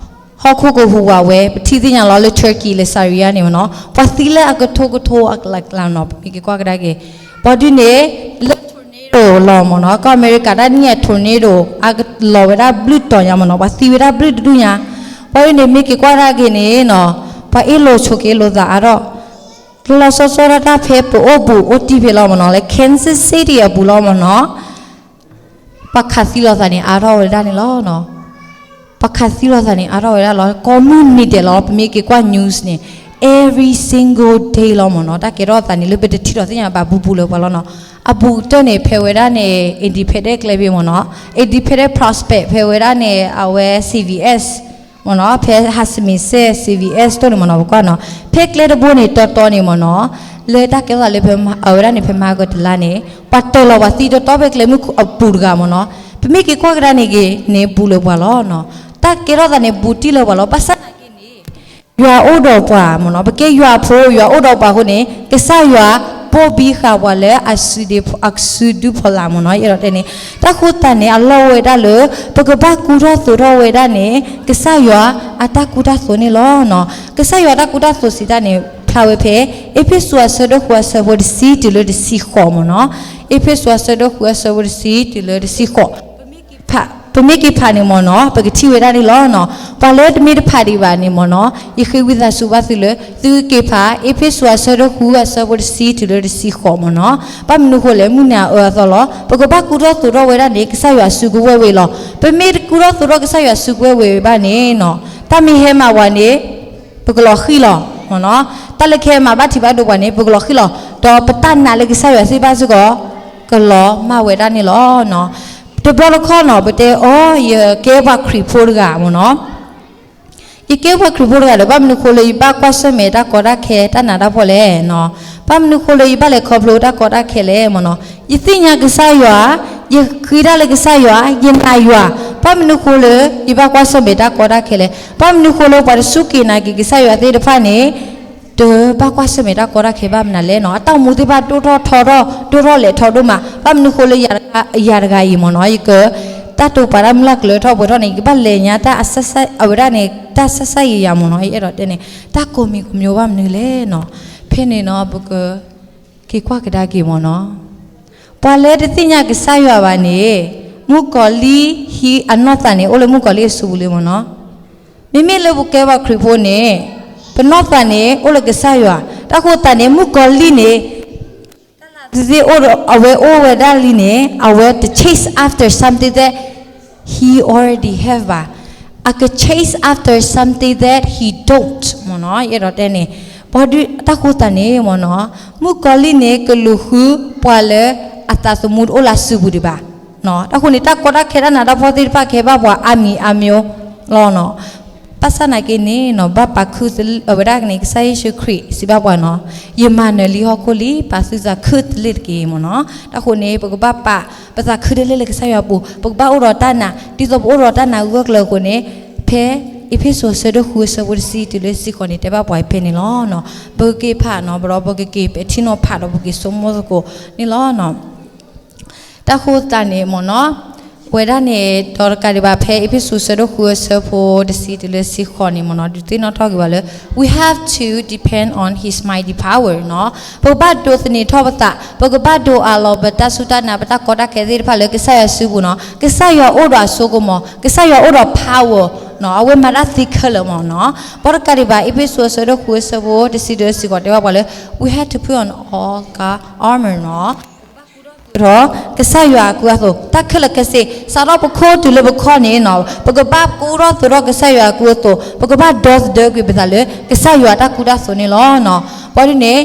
ဟီၣ်ခိၣ်ကဟူးဝးဝဲ ပထံၣ်သ့ၣ်ညါလီၤလၢ Turkey လၢ Syria န့ၣ်မ့ၢ်နီၤ, ပှၤသံလၢအကထိကထိအကလးကလးနီၤ, ပမ့ၢ်က့ၤကွၢ်ကဒါက့ၤ, ဘၣ်ဒုန့ၣ် လၢ tornado လီၤမ့ၢ်နီၤ, ကီၢ်အမဲရကၤတၢ်နံၣ်အ tornado အကလီၤဝဲဒၣ်ဘျုးတီၤညါမ့ၢ်နီၤ, ပှၤသံဝဲဒၣ်ဘျုးတဒူၣ်ညါ, ဘၣ်ဒုန့ၣ် မ့ၢ်က့ၤကွၢ်ကဒါက့ၤန့ၣ်နီၤ, ပှၤအ့ၣ်လိာ်ဆိးက့လိာ်သးအါထီၣ် လီၤဆီဆီဒၣ်တၢ်ဖဲပအိၣ်ဘူးအိၣ်တံၢ်ဖဲလီၤမ့ၢ်နီၤ, လၢ Kansas City အပူၤလီၤမ့ၢ်နီၤ, ပှၤခးသံလိာ်သးန့ၣ်အါထီၣ်ဝဲဒၣ်န့ၣ်လီၤ. ပှၤခးသံလိာ်သးန့ၣ်အါထီၣ်ဝဲဒၣ်လီၤ. ကိးမုၢ်နံၤဒဲးလီၤ. ပမ့ၢ်က့ၤကွၢ် news န့ၣ် every single day လီၤမ့ၢ်နီၤ. တၢ်ကဲထီၣ်သးန့ၣ် လၢပတထံၣ်ဒီးသ့ၣ်ညါဘၣ် ဘူးဘူးလၢပှၤလီၤနီၤ. အဘူးကတၢၢ်န့ၣ် ဖဲဝဲဒၣ်န့ၣ် independent ကျဲဖဲမ့ၢ်နီၤ. Independent Prospect ဖဲဝဲဒၣ်န့ၣ် အဝဲ C V S မ့ၢ်နီၤ, ဖဲ Herman's စဲး C V S တိၢ်န့ၣ်မ့ၢ်နီၤ, ပကွၢ်နီၤ, ဖဲကျဲတဘိန့ၣ် တီတီန့ၣ်မ့ၢ်နီၤ, လၢတၢ်ကဲထီၣ်သးလၢဖဲမဟါ အဝဲဒၣ်န့ၣ် ဖဲမဟါကတလါန့ၣ် ပှၤတၢၢ်လီၤပှၤသံတတီဖဲကျဲမုၢ်အပူၤတဂၤမ့ၢ်နီၤ. ပမ့ၢ်က့ၤကွၢ်ကဒါန့ၣ်ဂ့ၤန့ၣ် ဘူးလၢပှၤလီၤနီၤ. တၢ်ကဲထီၣ်သးန့ၣ် ဘူးတံၢ်လၢပှၤလီၤ. ဘၣ်ဆၣ်သနာ်က့န့ၣ် ယွၤအိၣ်ဒီးပှၤမ့ၢ်နီၤ. ပကဲယွၤအဖိ ယွၤအိၣ်ဒီးပှၤအဃိန့ၣ် ကစၢ်ယွၤဘိၣ်ဘံဃာ်ပှၤလၢအစုဒု အစုဒုဖီလာ်မ့ၢ်နီၤ. ယအဲၣ်ဒိးတဲန့ၣ် တၢ်ဃိသတးန့ၣ် အလီၢ်ဝဲဒၣ်လၢ ပကဘၣ်ကူထီၣ်သိးထီၣ်ဝဲဒၣ်န့ၣ် ကစၢ်ယွၤအတၢ်ကူတၢ်သိးန့ၣ်လီၤနီၤ. ကစၢ်ယွၤအတၢ်ကူတၢ်သိးစံးတၢ်န့ၣ် ဖျါဝဲဖဲ အ့းဖ့းစူးအဆၢဒိၣ်ဃုအဆၢဖိတဆံတုၤလၢတဆံဃိးမ့ၢ်နီၤ. အ့းဖ့းစူးအဆၢဒိၣ်ဃုအဆၢဖိတဆံတုၤလၢတဆံဃိး ပမ့ၢ်က့ၤဖးန့ၣ်မ့ၢ်နီၤ ပကထံၣ်ဝဲဒၣ်န့ၣ်လီၤနီၤ. ပှၤလၢတမ့ၢ်တဖးဒံးဘၣ်န့ၣ်မ့ၢ်နီၤ ယဃ့ဝံသးစူၤဘၣ်သုလၢ သုက့ၤဖး အ့းဖ့းစူးအဆၢဒိၣ်ဃုအဆၢဖိတဆံတုၤလၢတဆံဃိးမ့ၢ်နီၤ. ဘၣ်မနုၤဃိလဲၣ် မုၢ်နၤအအၢအသီလီၤ. ပကဘၣ်ကူထီၣ်သိးထီၣ်ဝဲဒၣ်န့ၣ် ကစၢ်ယွၤစုကဝဲၢ်ဝဲလီၤ. ပမ့ၢ်တကူထီၣ်သိးထီၣ်ကစၢ်ယွၤစုကဝဲၢ်ဝဲဘၣ်န့ၣ်နီၤ တၢ်မ့ၢ်ဟဲမၤဝဲန့ၣ် ပကလီၤဃံၣ်လီၤမ့ၢ်နီၤ. တၢ်လၢကဟဲမၤဘၣ်ထံးဘၣ်ဒိပှၤန့ၣ် ပကလီၤဃံၣ်လီၤ. ဒီးပတၢ်နာ်လၢကစၢ်ယွၤသ့ၣ်တဖၣ်စ့ၢ်ကီး ကလီၤမၢ်ဝဲဒၣ်န့ၣ်လီၤနီၤ. တဘျီတခီၣ်နီၤ ပတဲအီၤ ယကဲပှၤခရံာ်ဖိတဂၤမ့ၢ်နီၤ. ယကဲပှၤခရံာ်ဖိတဂၤဒီး ဘၣ်မနုၤဃိလၢယဘၣ်ကွၢ်ဆၢၣ်မဲာ်တၢ်ကီတၢ်ခဲတၢ်နးတၢ်ဖှီၣ်လဲၣ်နီၤ. ဘၣ်မနုၤဃိလၢယဘၣ်လဲၤခီဖျိတၢ်ကီတၢ်ခဲလဲၣ်မ့ၢ်နီၤ. ယသ့ၣ်ညါကစၢ်ယွၤ, ယဃ့တၢ်လၢကစၢ်ယွၤ, ယနာ်ယွၤ, ဘၣ်မနုၤဃိလၢ ယဘၣ်ကွၢ်ဆၢၣ်မဲာ်တၢ်ကီတၢ်ခဲလဲၣ်. ဘၣ်မနုၤဃိလၢပှၤတစူၢ်က့ၤနာ်က့ၤကစၢ်ယွၤသ့ၣ်တဖၣ်န့ၣ် တဘၣ်ကွၢ်ဆၢၣ်မဲာ်တၢ်ကီတၢ်ခဲဘၣ်မနုၤလဲၣ်နီၤ. အတၢ်အိၣ်မူသ့ၣ်တဖၣ်ဒိၣ်ထီၣ်ထီထီၣ် ဒိၣ်ထီၣ်လဲၣ်ထီဒိၣ်မး, ဘၣ်မနုၤဃိလၢယၤတဂၤအံၤမ့ၢ်နီၤ ယက တၢ်တိာ်ပာ်တၢ်မုၢ်လၢ်ကျၢၤထီၣ်ပှဲၤထီၣ်န့ၣ် ယကဘၣ်လဲၤညါတၢ်အဆၢဆၢ အဝဲဒၣ်န့ၣ် တၢ်ဆၢဆၢယံာ်ယံာ်မ့ၢ်နီၤ. ယအဲၣ်ဒိးတဲန့ၣ် တၢ်ကိးမံၤကိးမျိုးဘၣ်မနုၤလဲၣ်နီၤ. ဖဲန့ၣ်နီၤ ပက က့ၤကွၢ်ကဒါက့ၤမ့ၢ်နီၤ. ပှၤလၢတသ့ၣ်ညါကစၢ်ယွၤဘၣ်န့ၣ် မုၣ်ကီၤလံၢ်ဟံးအနီၢ်သးန့ၣ် အိၣ်လၢမုၣ်ကီၤလံၢ်အစုပူၤလံမ့ၢ်နီၤ. မ့မ့ၢ်လၢပကဲပှၤခရံာ်ဖိန့ၣ် ပနီၢ်သးန့ၣ် အိၣ်လၢကစၢ်ယွၤ, တၢ်ဃိသတးန့ၣ် မုၣ်ကီၤလံၢ်န့ၣ် တၢ်လၢသ့ၣ်အိၣ်ဒီး အဝဲအိၣ်ဝဲဒၣ်လံန့ၣ် အဝဲတ chase after something that he already have ဘၣ်. အက chase after something that he don't မ့ၢ်နီၤ. ယအဲၣ်ဒိးတဲန့ၣ် ပှၤဒုးတၢ်ဃိသတးန့ၣ်မ့ၢ်နီၤ, မုၣ်ကီၤလံၢ်န့ၣ် ကလူၤဃုပှၤလၢအသးသမူတအိၣ်လၢစုပူၤဒံးဘၣ်. တၢ်ဃိန့ၣ် တၢ်ကီတၢ်ခဲတၢ်နးတၢ်ဖှီၣ်သ့ၣ်တဖၣ်ကဟဲဘၣ်ပှၤအါမံၤအါမျိုးလီၤနီၤ. ဘၣ်ဆၣ်နာ်က့န့ၣ်နီၤ ဘၣ်ပာ်ခုၣ်သလၢ အဝဲဒၣ်န့ၣ် ကစၢ်ယ့ၣ်ၡူးခရံာ်စံးဘၣ်ပှၤနီၤ, ယမၤနၢၤလံဟီၣ်ခိၣ်လံ, ပာ်သုသးခုၣ်သလ့ၣ်တက့ၢ်မ့ၢ်နီၤ. တၢ်ဃိန့ၣ် ပကဘၣ်ပာ်ပသးခုၣ်တလ့ၣ်လၢကစၢ်ယွၤအပူၤ, ပကဘၣ်အိၣ်ဒီးတၢ်နာ်, ဒ်သိးပအိၣ်ဒီးတၢ်နာ်ဂၢၢ်ကျၢၤအဃိန့ၣ်, ဖဲအ့းဖ့းစူးအဆၢဒိၣ်ဃုအဆၢဖိတဆံတုၤလၢတဆံဃိးန့ၣ် တဲဘၣ်ပှၤဖဲန့ၣ်လီၤ. ပကက့ၤဖးနီၤ, ဒီးပကက့ၤပဲာ်ထံနီၤဖးဒီးပက့ၤဆိကမိၣ်သကိးန့ၣ်လီၤ. တၢ်ဃိသတးန့ၣ်မ့ၢ်နီၤ, ဝဲဒၣ်န့ၣ် ဒီးတကးဒံးဘၣ် ဖဲအ့းဖ့းစူးအဆၢဒိၣ်ဃုအဆၢဖိတဆံတုၤလၢတဆံဃိးန့ၣ်မ့ၢ်နီၤ, ဒုးသ့ၣ်နီၣ်ထီၣ်က့ၤဘၣ်လၢ we have to depend on his mighty power နီၤ. ပကဘၣ်ဒိးသန့ၤထီၣ်ပသး, ပကဘၣ်ဒိးအးလီၤပတၢ်စူၢ်တၢ်နာ် ပတၢ်ကီတၢ်ခဲသ့ၣ်တဖၣ်လၢကစၢ်ယွၤစုပူၤနီၤ. ကစၢ်ယွၤအိၣ်ဒီးအစိကမီၤ, ကစၢ်ယွၤအိၣ်ဒီး power နီၤ, အဝဲမၤတၢ်သ့ခဲလၢာ်မ့ၢ်နီၤ. ဘၣ်တကးဒံးဘၣ် အ့းဖ့းစူးအဆၢဒိၣ်ဃုအဆၢဖိတဆံတုၤတဆံဃိးတဲဘၣ်ပှၤလၢ we have to put on all God armor နီၤ. ဒီးကစၢ်ယွၤအကူအသိး, တၢ်ခဲလၢာ်ခဲဆ့, စးထီၣ်ပခိၣ်တုၤလၢပခီၣ်န့ၣ်နီၤ, ပကဘၣ်ကူထီၣ်သိးထီၣ်ကစၢ်ယွၤအကူအသိး, ပကဘၣ်ဒီသဒၢကွံာ်ပသးလၢ ကစၢ်ယွၤတၢ်ကူတၢ်သိးန့ၣ်လီၤ. ပှၤဒ်န့ၣ်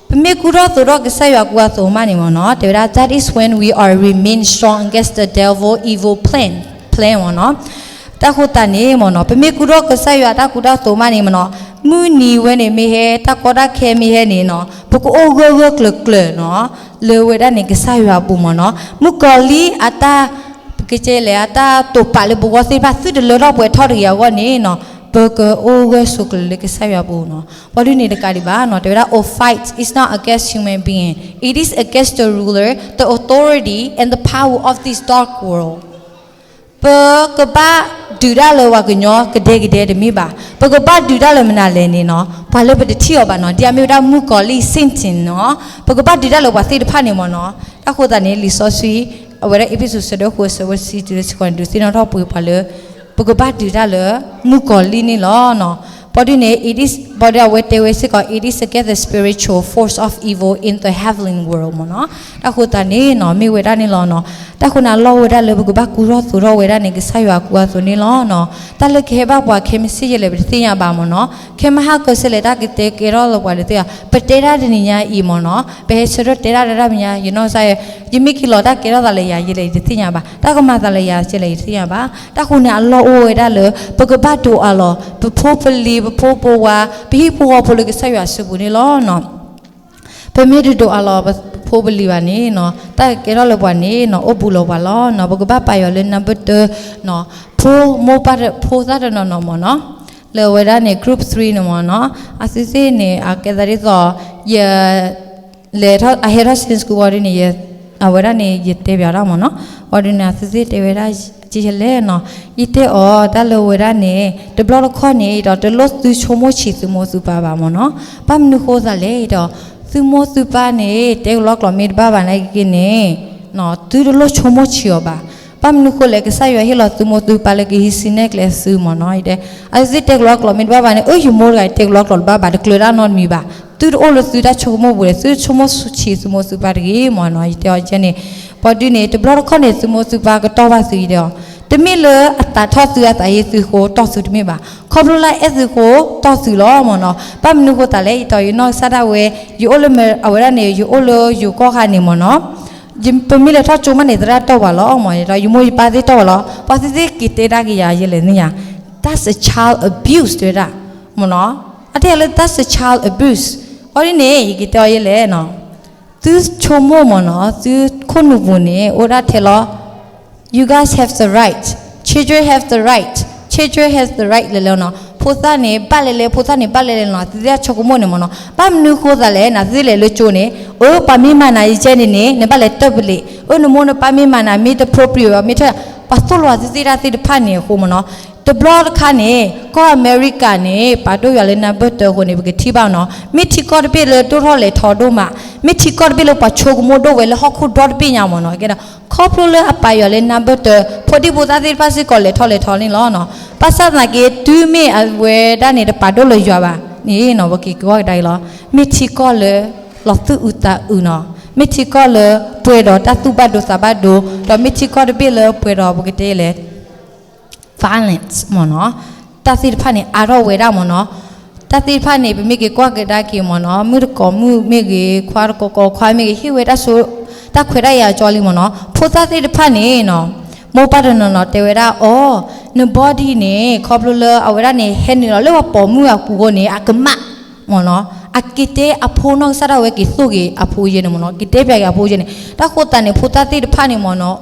ပမ့ၢ်ကူထီၣ်သိးထီၣ်ကစၢ်ယွၤအကူအသိးမးန့ၣ်မ့ၢ်နီၤ, တဲဝဲဒၣ် that is when we are remain strong against the devil evil plan, plan မ့ၢ်နီၤ. တၢ်ဃိသတးန့ၣ်မ့ၢ်နီၤ, ပမ့ၢ်ကူထီၣ်ကစၢ်ယွၤတၢ်ကူတၢ်သိးမးန့ၣ်မ့ၢ်နီၤ, မုၢ်နံၤဝဲန့ၣ်မ့ၢ်ဟဲ တၢ်ကီတၢ်ခဲမ့ၢ်ဟဲန့ၣ်နီၤ, ပကအိၣ်ဂၢၢ်ဂၢၢ်ကျၢၤကျၢၤနီၤ, လၢဝဲဒၣ်န့ၣ်ကစၢ်ယွၤအပူၤမ့ၢ်နီၤ. မုၣ်ကီၤလံၢ်အတၢ် ပကတဲလဲၣ် အတၢ်တိာ်ပာ်လၢပဂီၢ်သ့ၣ်တဖၣ် သုတလၢထီၣ်ပှဲၤထီၣ်တဂ့ၤအဂီၢ်န့ၣ်နီၤ, ပကအိၣ်ဂၢၢ်ဆိးကျၢၤလၢကစၢ်ယွၤအပူၤနီၤ. ပှၤဒ်န့ၣ်တကးဒံးဘၣ်နီၤ, တဲဝဲဒၣ် O fight is not against human being, it is against the ruler, the authority and the power of this dark world. ပကဘၣ်ဒုးတၢ်လၢပှၤကညီကဒဲကဒဲတမ့ၢ်ဘၣ်, ပကဘၣ်ဒုးတၢ်လၢမနုၤလဲၣ်န့ၣ်နီၤ, ပှၤလၢပတထံၣ်အီၤဘၣ်နီၤ, ဒ်အမ့ၢ်ဝဲဒၣ်မုၣ်ကီၤလံၢ် Satan နီၤ, ပကဘၣ်ဒုးတၢ်လၢပှၤသ့ၣ်တဖၣ်န့ၣ်မ့ၢ်နီၤ. တၢ်ဃိသတးန့ၣ် လံာ်စီဆှံ အဝဲဒၣ်အ့းဖ့းစူး ဆၢဒိၣ်ဃု ဆၢဖိတဆံတုၤတဆံဃိးန့ၣ် ဒုးသ့ၣ်နီၣ်ထီၣ်ပှဲၤပှၤလၢ ပကဘၣ်ဒုးတၢ်လၢ မုၣ်ကီၤလံၢ်န့ၣ်လီၤ. ပှၤဒ်န့ၣ် it is ပှၤဒ်အဝဲတဲဝဲစ့ၢ်ကီး it is against the spiritual force of evil in the heavenly world မ့ၢ်နီၤ. တၢ်ဃိသတးန့ၣ်နီၤ မ့ၢ်ဝဲဒၣ်န့ၣ်လီၤနီၤ. တၢ်ဃိန့ၣ်အလီၢ်ဝဲဒၣ်လၢပကဘၣ်ကူထီၣ်သိးထီၣ်ဝဲဒၣ်န့ၣ် ကစၢ်ယွၤအကူအသိးန့ၣ်လီၤနီၤ. တၢ်လၢကဟဲဘၣ်ပှၤခဲမုၢ်ဆ့ၣ်ယဲလဲၣ် ပတသ့ၣ်ညါဘၣ်မ့ၢ်နီၤ. ခဲမုၢ်ဟါကီၢ်ဆ့ၣ်လဲၣ် တၢ်ကတဲကဲထီၣ်လၢပှၤတသ့ၣ်ညါ, ပတဲတၢ်တနံၤညါအံၤမ့ၢ်နီၤ, ပဟဲဆၢထၢၣ်တဲတၢ်တၢ်တၢ်မံၤညါ ယနီၢ်ကစၢ်ယွၤ, ယမ့ၢ်က့ၤလီၤတၢ်ကဲထီၣ်သးလၢယၤယဲလဲၣ် ယတသ့ၣ်ညါဘၣ်. တၢ်ကမၤသးလၢယၤယဲလဲၣ် ယတသ့ၣ်ညါဘၣ်. တၢ်ဃိန့ၣ်အလီၢ်အိၣ်ဝဲဒၣ်လၢ ပကဘၣ်ဒိးအးလီၤ ပဖိပလံၤ ပဖိပဝါ ပဟံၣ်ဖိဃီဖိလၢကစၢ်ယွၤအစုပူၤန့ၣ်လီၤနီၤ. ပမ့ၢ်တဒိးအးလီၤပဖိပလံၤဘၣ်န့ၣ်နီၤ, တၢ်ကဲထီၣ်လၢပှၤန့ၣ်နီၤ အိၣ်ဘူးလီၤပှၤလီၤနီၤ. ပကဘၣ်ပာ်ယွၤလၢ number တၢ နီၤ, ဖိမိၢ်ပၢ်ဖိသၣ်တနီၤနီၤမ့ၢ်နီၤ, လၢအဝဲဒၣ်န့ၣ် group three န့ၣ်မ့ၢ်နီၤ, အသုသ့ၣ်န့ၣ် အကဲသးဒ်သိး ယ လဲၤထီၣ် အဟဲထီၣ် Sunday school ဝံၤဒုန့ၣ် အဝဲဒၣ်န့ၣ် ယတဲပၠးတၢ်မ့ၢ်နီၤ, ဝံၤဒုန့ၣ် အသုသ့ၣ်တဲဝဲဒၣ် ကလဲၣ်နီၤ, ယတဲအီၤတၢ်လၢဝဲဒၣ်န့ၣ် တဘျီတခီၣ်န့ၣ်ဒီး တလိၣ်သုဆိကမိၣ်ဆံးသုမိၢ်သုပၢ်ဘၣ်မ့ၢ်နီၤ, ဘၣ်မနုၤဃိသးလဲၣ်ဒီး သုမိၢ်သုပၢ်န့ၣ် တဲကလီကျိာ်မ့ၢ်တဘၣ်ဘၣ်နာ်က့န့ၣ် သုတလိၣ်ဆိကမိၣ်ဆံးအီၤဘၣ်. ဘၣ်မနုၤဃိလဲၣ် ကစၢ်ယွၤဟ့ၣ်လီၤသုမိၢ်သုပၢ်လၢကဟံးစုနဲၣ်ကျဲသုမ့ၢ်နီၤ, ယတဲ အသုသ့ၣ်တဲကလီကျိာ်မ့ၢ်တဘၣ်ဘၣ်န့ၣ် အၢ ယမိၢ်တဂၤတဲကလီကျိာ်တဘၣ်ဘၣ် တကျၢၤတၢ်နီတမံၤဘၣ်, သုတအိၣ်လၢသုတၢ်ဆိကမိၣ်ပူၤလဲၣ်, သုဆိကမိၣ်ဆံးသုမိၢ်သုပၢ်တဂ့ၤမ့ၢ်နီၤ, ယတဲအီၤကဲန့ၣ်, ဘၣ်ဒုန့ၣ် တဘျီတခီၣ်န့ၣ် သုမိၢ်သုပၢ်ကတီၢ်ဘၣ်သု ယတဲအီၤ, တမ့ၢ်လၢအသးထီၣ်သုအသးဟ့သုအဃိတီၢ်သုတမ့ၢ်ဘၣ်, ခီဖျိလၢအဲၣ်သုအဃိတီၢ်သုလီၤမ့ၢ်နီၤ, ဘၣ်မနုၤဃိသးလဲၣ် ယတဲအီၤ ယနီၢ်ကစၢ်ဒၣ်ဝဲ ယအိၣ်လၢအဝဲဒၣ်န့ၣ် ယအိၣ်လၢယိၤကီၢ်ခါန့ၣ်မ့ၢ်နီၤ ပမ့ၢ်လဲၤထီၣ်ကၠိမးန့ၣ် သရၣ်တီၢ်ပှၤလီၤမ့ၢ်, ဒီးယမိၢ်ယပၢ်သ့ၣ်တီၢ်ပှၤလီၤ, ပှၤသ့ၣ်သ့ၣ်က့ၤတဲဒၣ်က့ၤယၤယဲလဲၣ်န့ၣ်ယၤ, that's a child abuse တဲဝဲဒၣ်, မ့ၢ်နီၤ, အတဲလၢ that's a child abuse, အီၤဒ်န့ၣ် ယက့ၤတဲအီၤယဲလဲၣ်နီၤ, သုဆိကမိၣ်မ့ၢ်နီၤ သုခိၣ်နူာ်ပူၤန့ၣ် အိၣ်ဒၣ်ထဲလီၤ you guys have the right, children have the right, children have the right လဲၤလဲၤနီၤ, ဖိသၣ်န့ၣ် ဘၣ်လဲၤလဲၤ ဖိသၣ်န့ၣ် ဘၣ်လဲၤလဲၤနီၤ, သုသ့ၣ်ဆိကမိၣ်န့ၣ်မ့ၢ်နီၤ, ဘၣ်မနုၤဃိသးလဲၣ် နသုလဲၤလၢကၠိန့ၣ်, အၢ ပှၤမ့ၢ်မၤနၤယကဲန့ၣ်န့ၣ် နဘၣ်လဲၤတၢ်ပလ့း, အၢ နမိၢ်နပၢ်မ့ၢ်မၤနၤ မ့ၢ်တ appropriate ဘၣ် မ့ၢ်ထၢၣ်, ပှၤသိၣ်လိအီၤသုသ့ၣ်တၢ်သ့ၣ်တဖၣ်န့ၣ်အဃိမ့ၢ်နီၤ, တဘျီတခါန့ၣ် ကီၢ်အမဲရကၤန့ၣ် ပာ်ဒိၣ်ယွၤလၢ number တၢအဃိန့ၣ် ပကထံၣ်ဘၣ်နီၤ, မ့ၢ်ထံကီၢ်တဘ့ၣ်လၢဒိၣ်ထီၣ်လဲၤထီဒိၣ်မး, မ့ၢ်ထံကီၢ်တဘ့ၣ်လၢပှၤဆိကမိၣ်ဒိၣ်ဝဲလၢဟီၣ်ခိၣ်ဒီတဘ့ၣ်ညါမ့ၢ်နီၤ, ကဲဒီး ခီဖျိလၢအပာ်ယွၤလၢ number တၢ ဖိဒံဖိသၣ်သ့ၣ်တဖၣ်စ့ၢ်ကီးလဲၤထီၣ်လဲၤထီန့ၣ်လီၤနီၤ, ဘၣ်ဆၣ်သနာ်က့ တုၤမ့ၢ်အဝဲဒၣ်န့ၣ် တပာ်ဒိၣ်လၢယွၤဘၣ်န့ၣ်နီၤ ပက့ၤက့ၤကွၢ်ကဒါအံၤလီၤ, မ့ၢ်ထံကီၢ်လၢ လီၤသူၣ်အုးသးအုးနီၤ, မ့ၢ်ထံကီၢ်လၢ ပှဲၤဒီးတၢ်သူၣ်ဘၣ်ဒိသးဘၣ်ဒိ, ဒီးမ့ၢ်ထံကီၢ်တဘ့ၣ်လၢပှဲၤဒီးပကတဲလဲၣ် violence မ့ၢ်နီၤ, တၢ်သ့ၣ်တဖၣ်န့ၣ် အါထီၣ်ဝဲဒၣ်မ့ၢ်နီၤ, တၢ်သ့ၣ်တဖၣ်န့ၣ် ပမ့ၢ်က့ၤကွၢ်ကဒါက့ၤမ့ၢ်နီၤ, မုၣ်တကိးမုၣ်မ့ၢ်ဂ့ၤ ခွါတကိးကိးခွါမ့ၢ်ဂ့ၤ ဟ့ၣ်ဝဲတၢ်ဆိ တၢ်ခွဲးတၢ်ယာ်ကၠီလံမ့ၢ်နီၤ, ဖိသၣ်သ့ၣ်တဖၣ်န့ၣ်နီၤ, မိၢ်ပၢ်တနီၤနီၤတဲဝဲဒၣ်အီၤ, န body န့ၣ် ခီဖျိလၢအဝဲဒၣ်န့ၣ် ဟဲနုာ်လီၤလၢပှၤပိာ်မုၣ်အပူၤအဃိန့ၣ် အကမၣ် မ့ၢ်နီၤ, အက့ၤတဲအဖိနီၢ်ကစၢ်ဒၣ်ဝဲက့ၤသိၣ်က့ၤအဖိယဲန့ၣ်မ့ၢ်နီၤ, က့ၤတဲပၠးက့ၤအဖိယဲန့ၣ်, တၢ်ဃိသးန့ၣ် ဖိသၣ်သ့ၣ်တဖၣ်န့ၣ်မ့ၢ်နီၤ,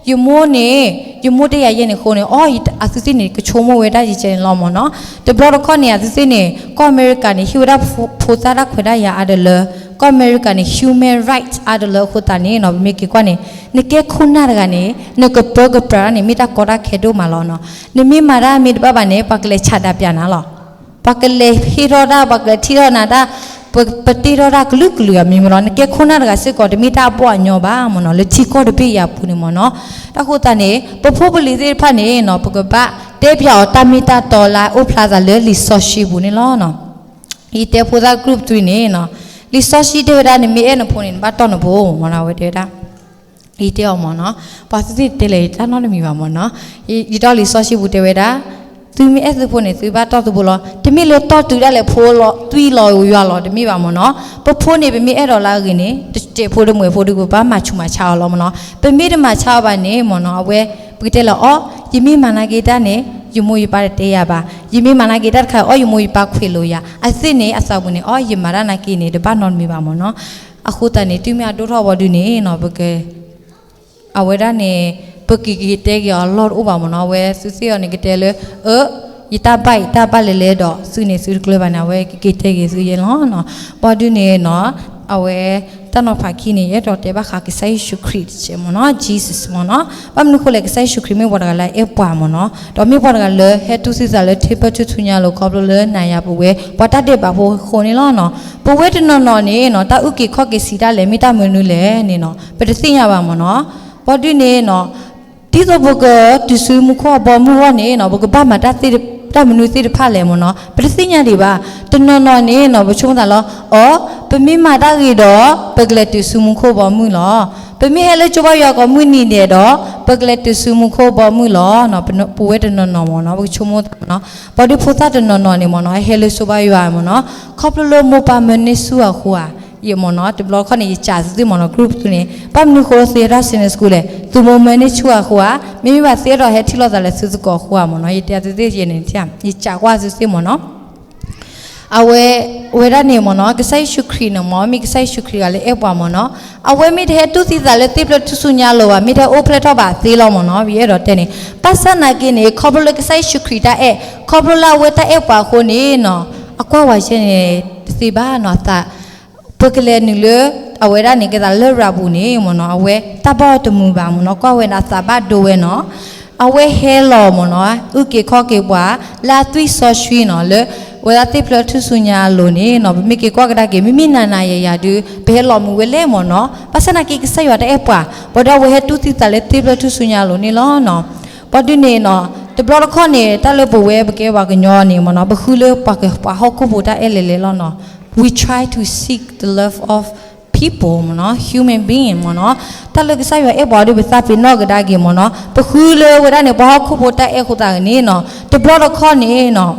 အီ ယမိၢ်န့ၣ် ယမိၢ်တဲယၤယဲန့ၣ်အဃိန့ၣ် အီ အသုသ့ၣ်န့ၣ် ကဆိကမိၣ်ဝဲဒၣ်ယဲကဲန့ၣ်လီၤမ့ၢ်နီၤ, တဘျီတခီၣ်န့ၣ် အသုသ့ၣ်န့ၣ် ကီၢ်အမဲရကၤန့ၣ် ဟ့ၣ်ဝဲဒၣ်ဖိသၣ်တၢ်ခွဲးတၢ်ယာ်အါတလၢ, ကီၢ်အမဲရကၤန့ၣ် human right အါတလၢအဃိသးန့ၣ်နီၤ ပမ့ၢ်က့ၤကွၢ်န့ၣ် နကဲခိၣ်နၢ်တဂၤန့ၣ် နကပၢကပြးတၢ်န့ၣ် မ့ၢ်တၢ်ကီတၢ်ခဲဒိၣ်မးလီၤနီၤ, နမ့ၢ်မၤတၢ်မ့ၢ်တဘၣ်ဘၣ်န့ၣ် ပှၤကလဲၤဆးဒးပၠးနၤလီၤ. ပှၤကလဲၤဟ့ၣ်ထီၣ်တၢ် ပှၤကလဲၤထံၣ်ထီၣ်နၤတၢ် ပ ပတ့ထီၣ်တၢ်ကလုာ်ကလုာ်အမံၤမ့ၢ်နီၤ, နကဲခိၣ်နၢ်တဂၤစ့ၢ်ကီး တမ့ၢ်တၢ်အဘီၣ်အညီဘၣ်မ့ၢ်နီၤ, လၢထံကီၢ်တဘ့ၣ်အံၤအပူၤန့ၣ်မ့ၢ်နီၤ. တၢ်ဃိသတးန့ၣ် ပဖိပလံၤသ့ၣ်တဖၣ်န့ၣ်နီၤ ပကဘၣ်တဲပၠးအီၤတၢ်မ့ၢ်တၢ်တီလၢအိၣ်ဖျါသးလၢလံာ်စီဆှံပူၤန့ၣ်လီၤနီၤ. ယတဲဖိသၣ် group three န့ၣ်နီၤ, လံာ်စီဆှံတဲဝဲဒၣ် နမ့ၢ်အဲၣ်နဖိန့ၣ် နဘၣ်တီၢ်နဖိမ့ၢ်နီၤ, အဝဲတဲဝဲဒၣ် ယတဲအီၤမ့ၢ်နီၤ, ပှၤသုသ့ၣ်တဲလဲၣ် ယတၢ်နီတမံၤဘၣ်မ့ၢ်နီၤ. ယ ယတီၢ်လံာ်စီဆှံပူၤတဲဝဲဒၣ်, သုမ့ၢ်အဲၣ်သုဖိန့ၣ် သုဘၣ်တီၢ်သုဖိလီၤ. တမ့ၢ်လၢတီၢ်တုၤဒၣ်လဲာ်ဖိလီၤ သွံၣ်လီၤယွၤလီၤ တမ့ၢ်ဘၣ်မ့ၢ်နီၤ. ပဖိန့ၣ် ပမ့ၢ်အဲၣ်ဒိးလၢအဂ့ၤန့ၣ် တစဲးဖိတမှဲးဖိဒီး ပဘၣ်မၤဆူးမၤဆါအီၤလီၤမ့ၢ်နီၤ. ပမ့ၢ်တမၤဆါအီၤဘၣ်န့ၣ်မ့ၢ်နီၤ အဝဲ ပကတဲလၢအီၤ, ယမ့ၢ်မၤနာ်က့တၢ်န့ၣ် ယမိၢ်ယပၢ်တတဲယၤဘၣ်. ယမ့ၢ်မၤနာ်က့တၢ်တခါအီၤ ယမိၢ်ယပၢ်ခွဲးလိာ်ယၤ. အသ့ၣ်န့ၣ် အသးပူၤန့ၣ် အီၤ ယမၤတၢ်နာ်က့န့ၣ် တဘၣ်နီတမံၤဘၣ်မ့ၢ်နီၤ. အဃိသတးန့ၣ် တုၤမ့ၢ်အဒိၣ်ထီၣ်ဝံၤဒုန့ၣ်နီၤ ပက အဝဲဒၣ်န့ၣ် ပကက့ၤတဲက့ၤအီၤအလီၢ်တအိၣ်ဘၣ်မ့ၢ်နီၤ. အဝဲသုသ့ၣ်အီၤန့ၣ် ကတဲလၢ အၢ ယတၢ်ဘၣ်အံၤ တၢ်ဘၣ်လဲၤလဲၤဒီး သုန့ၣ်သုတကျၢၤဘၣ်န့ၣ် အဝဲကက့ၤတဲက့ၤသုယဲလီၤနီၤ. ဘၣ်ဒုန့ၣ်နီၤ အဝဲ တၢ်နီၤဖးခံန့ၣ် ယအဲၣ်ဒိးတဲဘၣ်ဃးကစၢ်ယ့ၣ်ၡူးခရံာ်တကဲးမ့ၢ်နီၤ, Jesus မ့ၢ်နီၤ. ဘၣ်မနုၤဃိလဲၣ် ကစၢ်ယ့ၣ်ၡူးခရံာ်မ့ၢ်ပှၤတဂၤလၢအအဲၣ်ပှၤမ့ၢ်နီၤ, ဒီးမ့ၢ်ပှၤတဂၤလၢဟဲတူၢ်သံသးလၢထံပၢၢ်ထူၣ်ထူၣ်ညါလိၤ ခီဖျိလၢနၤယၤပဝဲ ပှၤတၢ်ဒဲးဘးဖိအဃိန့ၣ်လီၤနီၤ. ပဝဲတနီၤနီၤန့ၣ်နီၤ တၢ်အုၣ်က့ၤခီၣ်က့ၤဆံးတၢ်လဲၣ် မ့ၢ်တၢ်မနုၤလဲၣ်န့ၣ်နီၤ ပတသ့ၣ်ညါဘၣ်မ့ၢ်နီၤ. ဘၣ်ဒုန့ၣ်နီၤ ဒ်သိးပကတုၤဆူမူခိၣ်အဘီအမုၢ်အဂီၢ်န့ၣ်နီၤ ပကဘၣ်မၤတၢ်သ့ တၢ်မနုၤသ့ၣ်တဖၣ်လဲၣ်မ့ၢ်နီၤ ပတသ့ၣ်ညါဒံးဘၣ်. တနီၤနီၤန့ၣ်နီၤ ပဆိကမိၣ်သးလီၤ အီၤ ပမ့ၢ်မၤတၢ်ဂ့ၤဒီး ပကလဲၤတုၤဆူမူခိၣ်ဘီမုၢ်လီၤ. ပမ့ၢ်ဟဲလၢကၠိဘါယွၤကိးမုၢ်နံၤဒဲးဒီး ပကလဲၤတုၤဆူမူခိၣ်ဘီမုၢ်လီၤ. ပဝဲတနီၤနီၤမ့ၢ်နီၤ ပကဆိကမိၣ်သးမ့ၢ်နီၤ. ဘၣ်ဒုဖိသၣ်တနီၤနီၤန့ၣ်မ့ၢ်နီၤ အဟဲလၢကၠိဘါယွၤမ့ၢ်နီၤ ခီဖျိလၢမိၢ်ပၢ်မၢန့ၢ်ဆူၣ်အဃိဧါ ယမ့ၢ်နီၤ တဘျီခီၣ်န့ၣ် ယကးသုသ့ၣ်မ့ၢ်နီၤ group သုန့ၣ် ဘၣ်မနုၤဃိသုဟဲထီၣ် Sunday school လဲၣ် သုမိၢ်မၢန့ၢ်ဆူၣ်အဃိဧါ မ့မ့ၢ်ဘၣ်သုအဲၣ်ဒိးဟဲထံၣ်လိာ်သးလၢသုသကိးအဃိဧါမ့ၢ်နီၤ ယတဲသုသ့ၣ်ယဲန့ၣ် ယကးကွၢ်သုသ့ၣ်မ့ၢ်နီၤ. အဝဲ ဝဲဒၣ်န့ၣ်မ့ၢ်နီၤ ကစၢ်ယ့ၣ်ၡူးခရံာ်န့ၣ်မ့ၢ် မ့ၢ်ကစၢ်ယ့ၣ်ၡူးခရံာ်ဂၤလၢအဲၣ်ပှၤမ့ၢ်နီၤ, အဝဲမ့ၢ်တဟဲတူၢ်သံသးလၢသ့ၣ်ဖျၢၣ်ထူၣ်စုညါအလိၤဘၣ်, မ့ၢ်တဟဲအိၣ်ဖျဲၣ်ထီၣ်ဘၣ်သ့လီၤမ့ၢ်နီၤ. ယအဲၣ်ဒိးတဲန့ၣ် ဘၣ်ဆၣ်နာ်က့န့ၣ် ခီဖျိလၢကစၢ်ယ့ၣ်ၡူးခရံာ်တၢ်အဲၣ်, ခီဖျိလၢအဝဲတၢ်အဲၣ်ပှၤအဃိန့ၣ်နီၤ အကွၢ်ဝဲယဲန့ၣ် တသ့ဘၣ်နီၤ သး ပကလဲၤနုာ်လၢ အဝဲဒၣ်န့ၣ် ကဲသးလရာ်ပူၤန့ၣ်မ့ၢ်နီၤ အဝဲတၢ်ဘၣ်အီၤတမုာ်ဘၣ်မ့ၢ်နီၤ, ကွၢ်ဝဲန့ၣ်အသးဘၣ်ဒိဝဲနီၤ. အဝဲဟဲလီၤမ့ၢ်နီၤ အုၣ်က့ၤခီၣ်က့ၤပှၤ လၢအသွံၣ်စီဆှံနီၤ လၢဝဲဒၣ်သ့ၣ်ဖျၢၣ်ထူၣ်စုညါအလိၤန့ၣ်နီၤ ပမ့ၢ်က့ၤကွၢ်ကဒါက့ၤ မ့မ့ၢ်နၤနၤယၤယၤဒုး ပဟဲလီၤမုာ်ဝဲလဲၣ်မ့ၢ်နီၤ. ဘၣ်ဆၣ်နာ်က့ကစၢ်ယွၤတၢ်အဲၣ်ပှၤ ဘၣ်ဒီးအဝဲဟဲတူၢ်သံသးလၢသ့ၣ်ဖျၢၣ်ထူၣ်စုညါအလိၤန့ၣ်လီၤနီၤ. ဘၣ်ဒုးန့ၣ်နီၤ တဘျီတခီၣ်န့ၣ် တၢ်လၢပဝဲပကဲပှၤကညီန့ၣ်မ့ၢ်နီၤ ပဃုလၢပှၤဟီၣ်ခိၣ်ဖိတၢ်အဲၣ်လဲၤလဲၤလီၤနီၤ. We try to seek the love of people မ့ၢ်နီၤ human being မ့ၢ်နီၤ. တၢ်လၢကစၢ်ယွၤအဲၣ်ပှၤဒီး ပသးပ့ၤနီၣ်ကဒါက့ၤမ့ၢ်နီၤ ပဃုလၢဝဲဒၣ်န့ၣ် ပှၤဟီၣ်ခိၣ်ဖိတၢ်အဲၣ်အဃိသတးန့ၣ်နီၤ တဘျီတခီၣ်န့ၣ်နီၤ